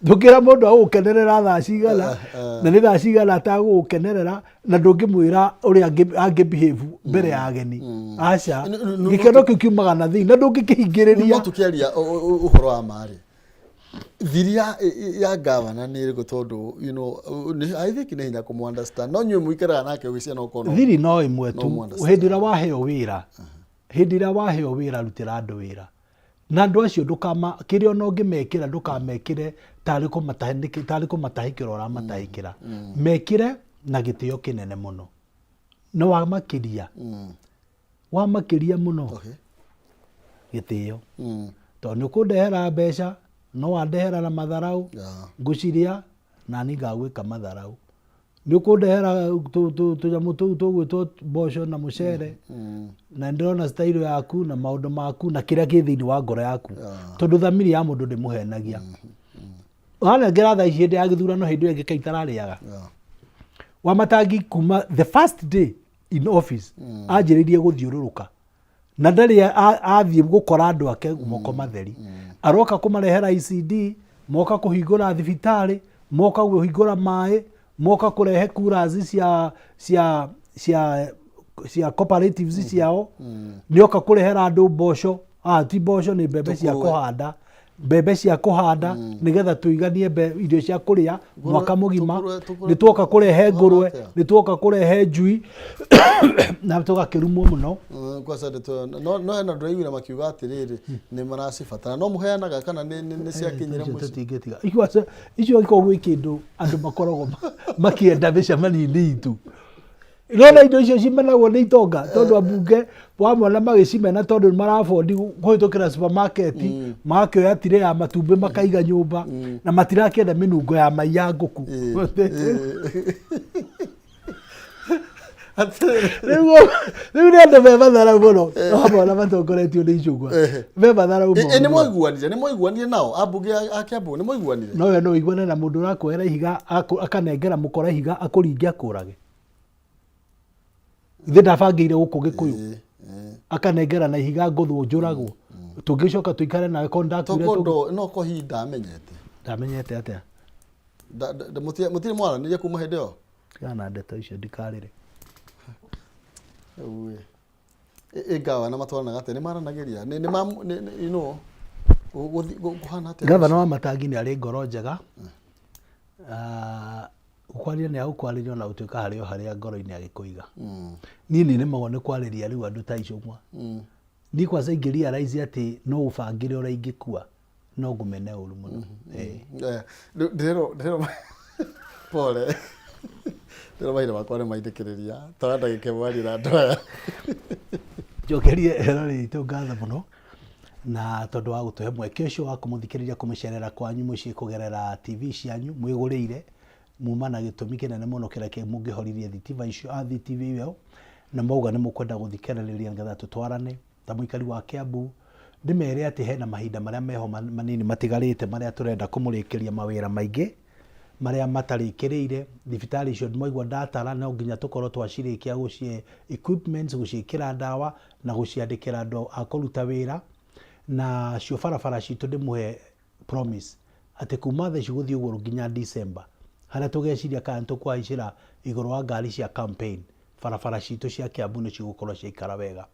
ndũngĩra mũndũ agũgũkenerera thaa cigana, na nĩ thaa cigana atagũgũkenerera, na ndũngĩmwĩra ũrĩa angĩ behave mbere ya ageni. Aca, gĩkeno kĩu kiumaga na thĩinĩ, na ndũngĩkĩhingĩrĩria. No tũkĩaria ũhoro wa ma rĩ, thiri ya gavana nĩ ĩrĩkũ? Tondũ you know, I think nĩ hinya kũmũ understand, no inyuĩ mũikaraga nake ũgĩciana ũkona. Thiri no ĩmwe tu. Hĩndĩ ĩrĩa waheo wĩra, hĩndĩ ĩrĩa waheo wĩra, rutĩra andũ wĩra, na andũ acio ndũkama kĩrĩa ona ũngĩmekĩra, ndũkamekĩre tarĩ kũmatahĩkĩra ũramatahĩkĩra. Mekĩre na gĩtĩo kĩnene mũno, na wamakĩria wamakĩria mũno gĩtĩo, tondũ nĩ ũkũndehera mbeca, no wandehera na matharau, ngũciria na niĩ ngagwĩka matharau. Nĩ ũkũndehera tũnyamũ tũu tũgwĩtwo mboco na mũcere, na ndĩrona style yaku na maũndũ maku na kĩrĩa kĩ thĩinĩ wa ngoro yaku, tondũ thamiri ya mũndũ ndĩmũhenagia. Wanengera thaa ici hĩndĩ ya gĩthurano, hĩndĩ ĩyo ĩngĩ kaĩ itararĩaga. Wamatangi kuma the first day in office anjĩrĩirie gũthiũrũrũka, na ndarĩ athiĩ gũkora andũ ake moko matheri. Aroka kũmarehera ECD, moka kũhingũra thibitarĩ, moka kũhingũra maĩ, moka kũrehe coolers cia cooperatives ciao, nĩoka kũrehera andũ mboco, ti mboco, nĩ mbembe cia Tũkũrwe. kũhanda, mbembe cia kũhanda nĩgetha tũiganie irio cia kũrĩa mwaka mũgima. Tũkũrwe. Nĩ tuoka kũrehe ngũrwe, Atĩa? nĩ tuoka kũrehe njui, na tũgakĩrumwo mũno. Kwanza ndeto ĩyo, no hena ndĩraiguire makiuga atĩrĩrĩ, nĩ maracibatara, no mũheanaga kana nĩ ciakinyire Icio mũciĩ? Tũtingĩtiga icio ikoragwo gwĩ kĩndũ andũ makoragwo makĩenda mĩcemanio-inĩ itũ. Nona indo icio cimenagwo nĩ itonga, tondũ ambunge wamona magĩcimena tondũ nĩ marabondi kũhĩtũkĩra supermarket, magakĩoya tire ya matumbĩ makaiga nyũmba, na matirakĩenda mĩnungo ya mai ya ngũkũ. Rĩu nĩ andũ me matharau mũno, wamona matongoretio nĩ icũgwa me matharau Ĩ, nĩ mũno. mwaiguanire? Nĩ mwaiguanire nao ambunge a Kiambu? Nĩ mwaiguanire? No we no ũiguane na mũndũ ũrakuoera ihiga, akanengera mũkora ihiga akũringe akũrage. Ithe ndabangĩire gũkũ Gĩkũyũ, akanengera na ihiga ngũthwo njũragwo, tũngĩcoka tũikare nawe ko ndakuire? Tokondo no ko hihi ndamenyete. Ndamenyete atĩa? Mũtirĩ mwaranĩria kuma hĩndĩ ĩyo? Tigana na ndeto icio, ndikarĩre. Rĩu ĩ, ĩ gavana matwaranaga atĩa? Nĩ maranagĩria? Nĩ ma you know, kũhana atĩa? Gavana Wamatangi nĩ arĩ ngoro njega. Ah, gũkwaria nĩ agũkwarĩria, ona gũtuĩka harĩ o harĩa ngoro-inĩ agĩkũiga. Niĩ nĩ nemagwo nĩ kwarĩria rĩu andũ ta Icũng'wa. Niĩ kwanza ingĩ realize atĩ no ũbangĩre ũrĩa ingĩkua, no ngũmene ũru mũno. Eh, rĩu ndĩrerwo pole, ndĩrerwo mahinda makwa nĩ maitĩkĩrĩria tora ndagĩka ĩmwe arie na andũ aya. Njokerie eroreri itũ ngatho mũno na tondũ wa gũtũhe mweke ũcio wa kũmũthikĩrĩria, kũmũcerera kwanyu mũciĩ kũgerera TV cianyu mwĩgũrĩire, muma na gĩtũmi kĩnene mũno kĩrĩa mũngĩhoririe thitima icio a TV ĩyo, na mauga nĩ mũkwenda gũthikĩrĩria nĩgetha tũtwarane ta mũikari wa Kiambu. Ndĩmere atĩ hena mahinda marĩa meho manini matigarĩte marĩa tũrenda kũmũrĩkĩria mawĩra maingĩ. Marĩa matarĩkĩrĩire thibitarĩ icio mwaigua ndatara, no nginya tũkorwo twacirĩkia gũcie equipments, gũciĩkĩra ndawa na gũciandĩkĩra andũ a kũruta wĩra. Na cio barabara citũ, ndĩmũhe promise atĩ kuma thaa ici gũthiĩ ũguo nginya December, harĩa tũgeciria kana nĩtũkũhaicĩra igũrũ wa ngari cia campaign, barabara citũ cia Kiambu nĩ cigũkorwo ciaikara wega.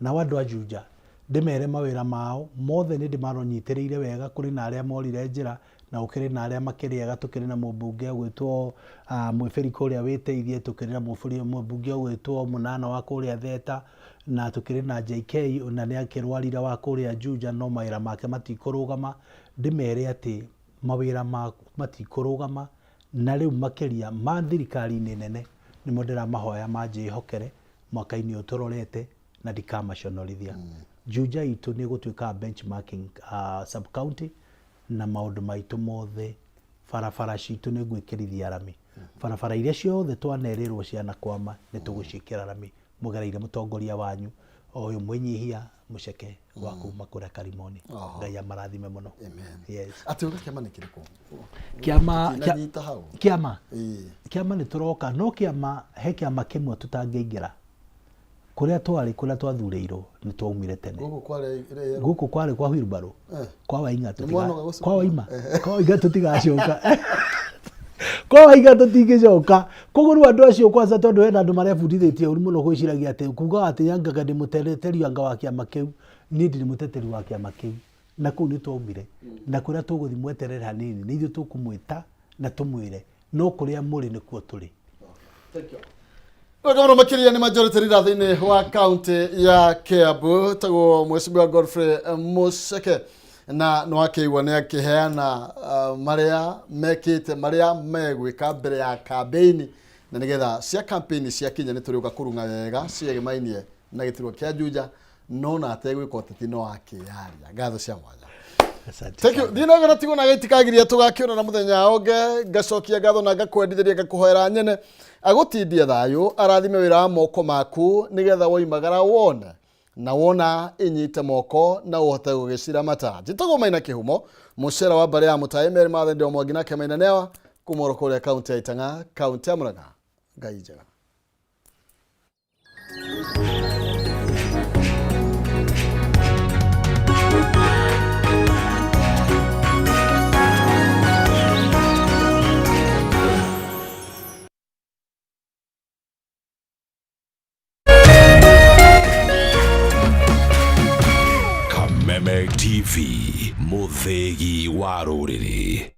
Nao andũ a Juja ndĩmere mawĩra mao mothe nĩ ndĩmaronyitĩrĩire wega. Kũrĩ na arĩa morire njĩra na gũkĩrĩ na arĩa makĩrĩ ega. Tũkĩrĩ na mũmbunge ũgwĩtwo Mwĩbĩri kũrĩa wĩteithie, tũkĩrĩ na mũmbunge ũgwĩtwo Mũnana wa kũrĩa Theta, na tũkĩrĩ na JK na nĩ akĩrwarire wa kũrĩa Juja, no mawĩra make matikũrũgama. Ndĩmere atĩ mawĩra matikũrũgama, na rĩu makĩria ma thirikari-inĩ nene nĩmo ndĩramahoya manjĩhokere mwaka-inĩ ũyũ tũrorete na ndikamaconorithia. Juja itũ nĩ ĩgũtuĩka benchmarking sub county na maũndũ maitũ mothe. Barabara citũ nĩ ngwĩkĩrithia rami, barabara iria ciothe twanerĩrwo cianakwama nĩ tũgũciĩkĩra rami mũgereire mũtongoria wanyu o ũyũ mwĩnyihia Mũceke wa kuma kũrĩa Karimoni. Ngai amarathime mũno. Amen. Yes. Atĩ ũga kĩama nĩ kĩrĩkũ? Kĩama Tũtinanyita hau. Kĩama Ĩĩ. Kĩama nĩ tũroka, no kĩama he kĩama kĩmwe tũtangĩingĩra. Kũrĩa twarĩ, kũrĩa twathurĩirwo, nĩ twaumire tene. Gũkũ kwarĩ ĩrĩa Gũkũ kwarĩ kwa wheelbarrow. Kwa Waing'a. Nĩ mwanoga gũcukuma? Kwa Waima, kwa Waing'a tũtigacoka, kwa Waing'a tũtingĩcoka. Koguo rĩu andũ acio kwanza, tondũ hena andũ marebundithĩtie ũru mũno gwĩciragia atĩ kuga atĩ angaga ndĩ mũteteri anga wa kĩama kĩu. Niĩ ndirĩ mũteteri wa kĩama kĩu, na kũu nĩ twaumire, na kũrĩa tũgũthiĩ mweterere hanini nĩ ithuĩ tũkũmwĩta na tũmwĩre, no kũrĩa mũrĩ nĩkuo tũrĩ. Wega mũno makĩria. Nĩ majority leader thĩinĩ wa kaunti ya Kiambu, tagwo Mheshimiwa Godfrey Muceke, na nĩ wakĩigua nĩ akĩheana marĩa mekĩte, marĩa megwĩka mbere ya campaign, na nĩgetha cia campaign ciakinya nĩ tũrĩũka kũrung'a wega ciegemainie na gĩturwa kĩa Juja, no na ategwĩka ũteti no akĩyaria. Ngatho cia mwanya. Asante. Thank you. Thiĩ na tigwo na gĩtikagiria, tũgakĩonana mũthenya ũngĩ. Ngacokia ngatho na ngakwendithĩria, ngakũhoera nyene agũtindie thayũ, arathime wĩra wa moko maku, nĩgetha woimagara wone na wona inyite moko na ũhote gũgĩciramata. Njĩtagwo Maina Kĩhumo, mũcera wa mbarĩ ya Mũtaĩ Meri Mathende o Mwangi nake Maina Newa kuma oro kũrĩa kaunti ya Itang'a, kaunti ya Murang'a. Ngai njega. Kameme TV, mũthĩgi wa rũrĩrĩ.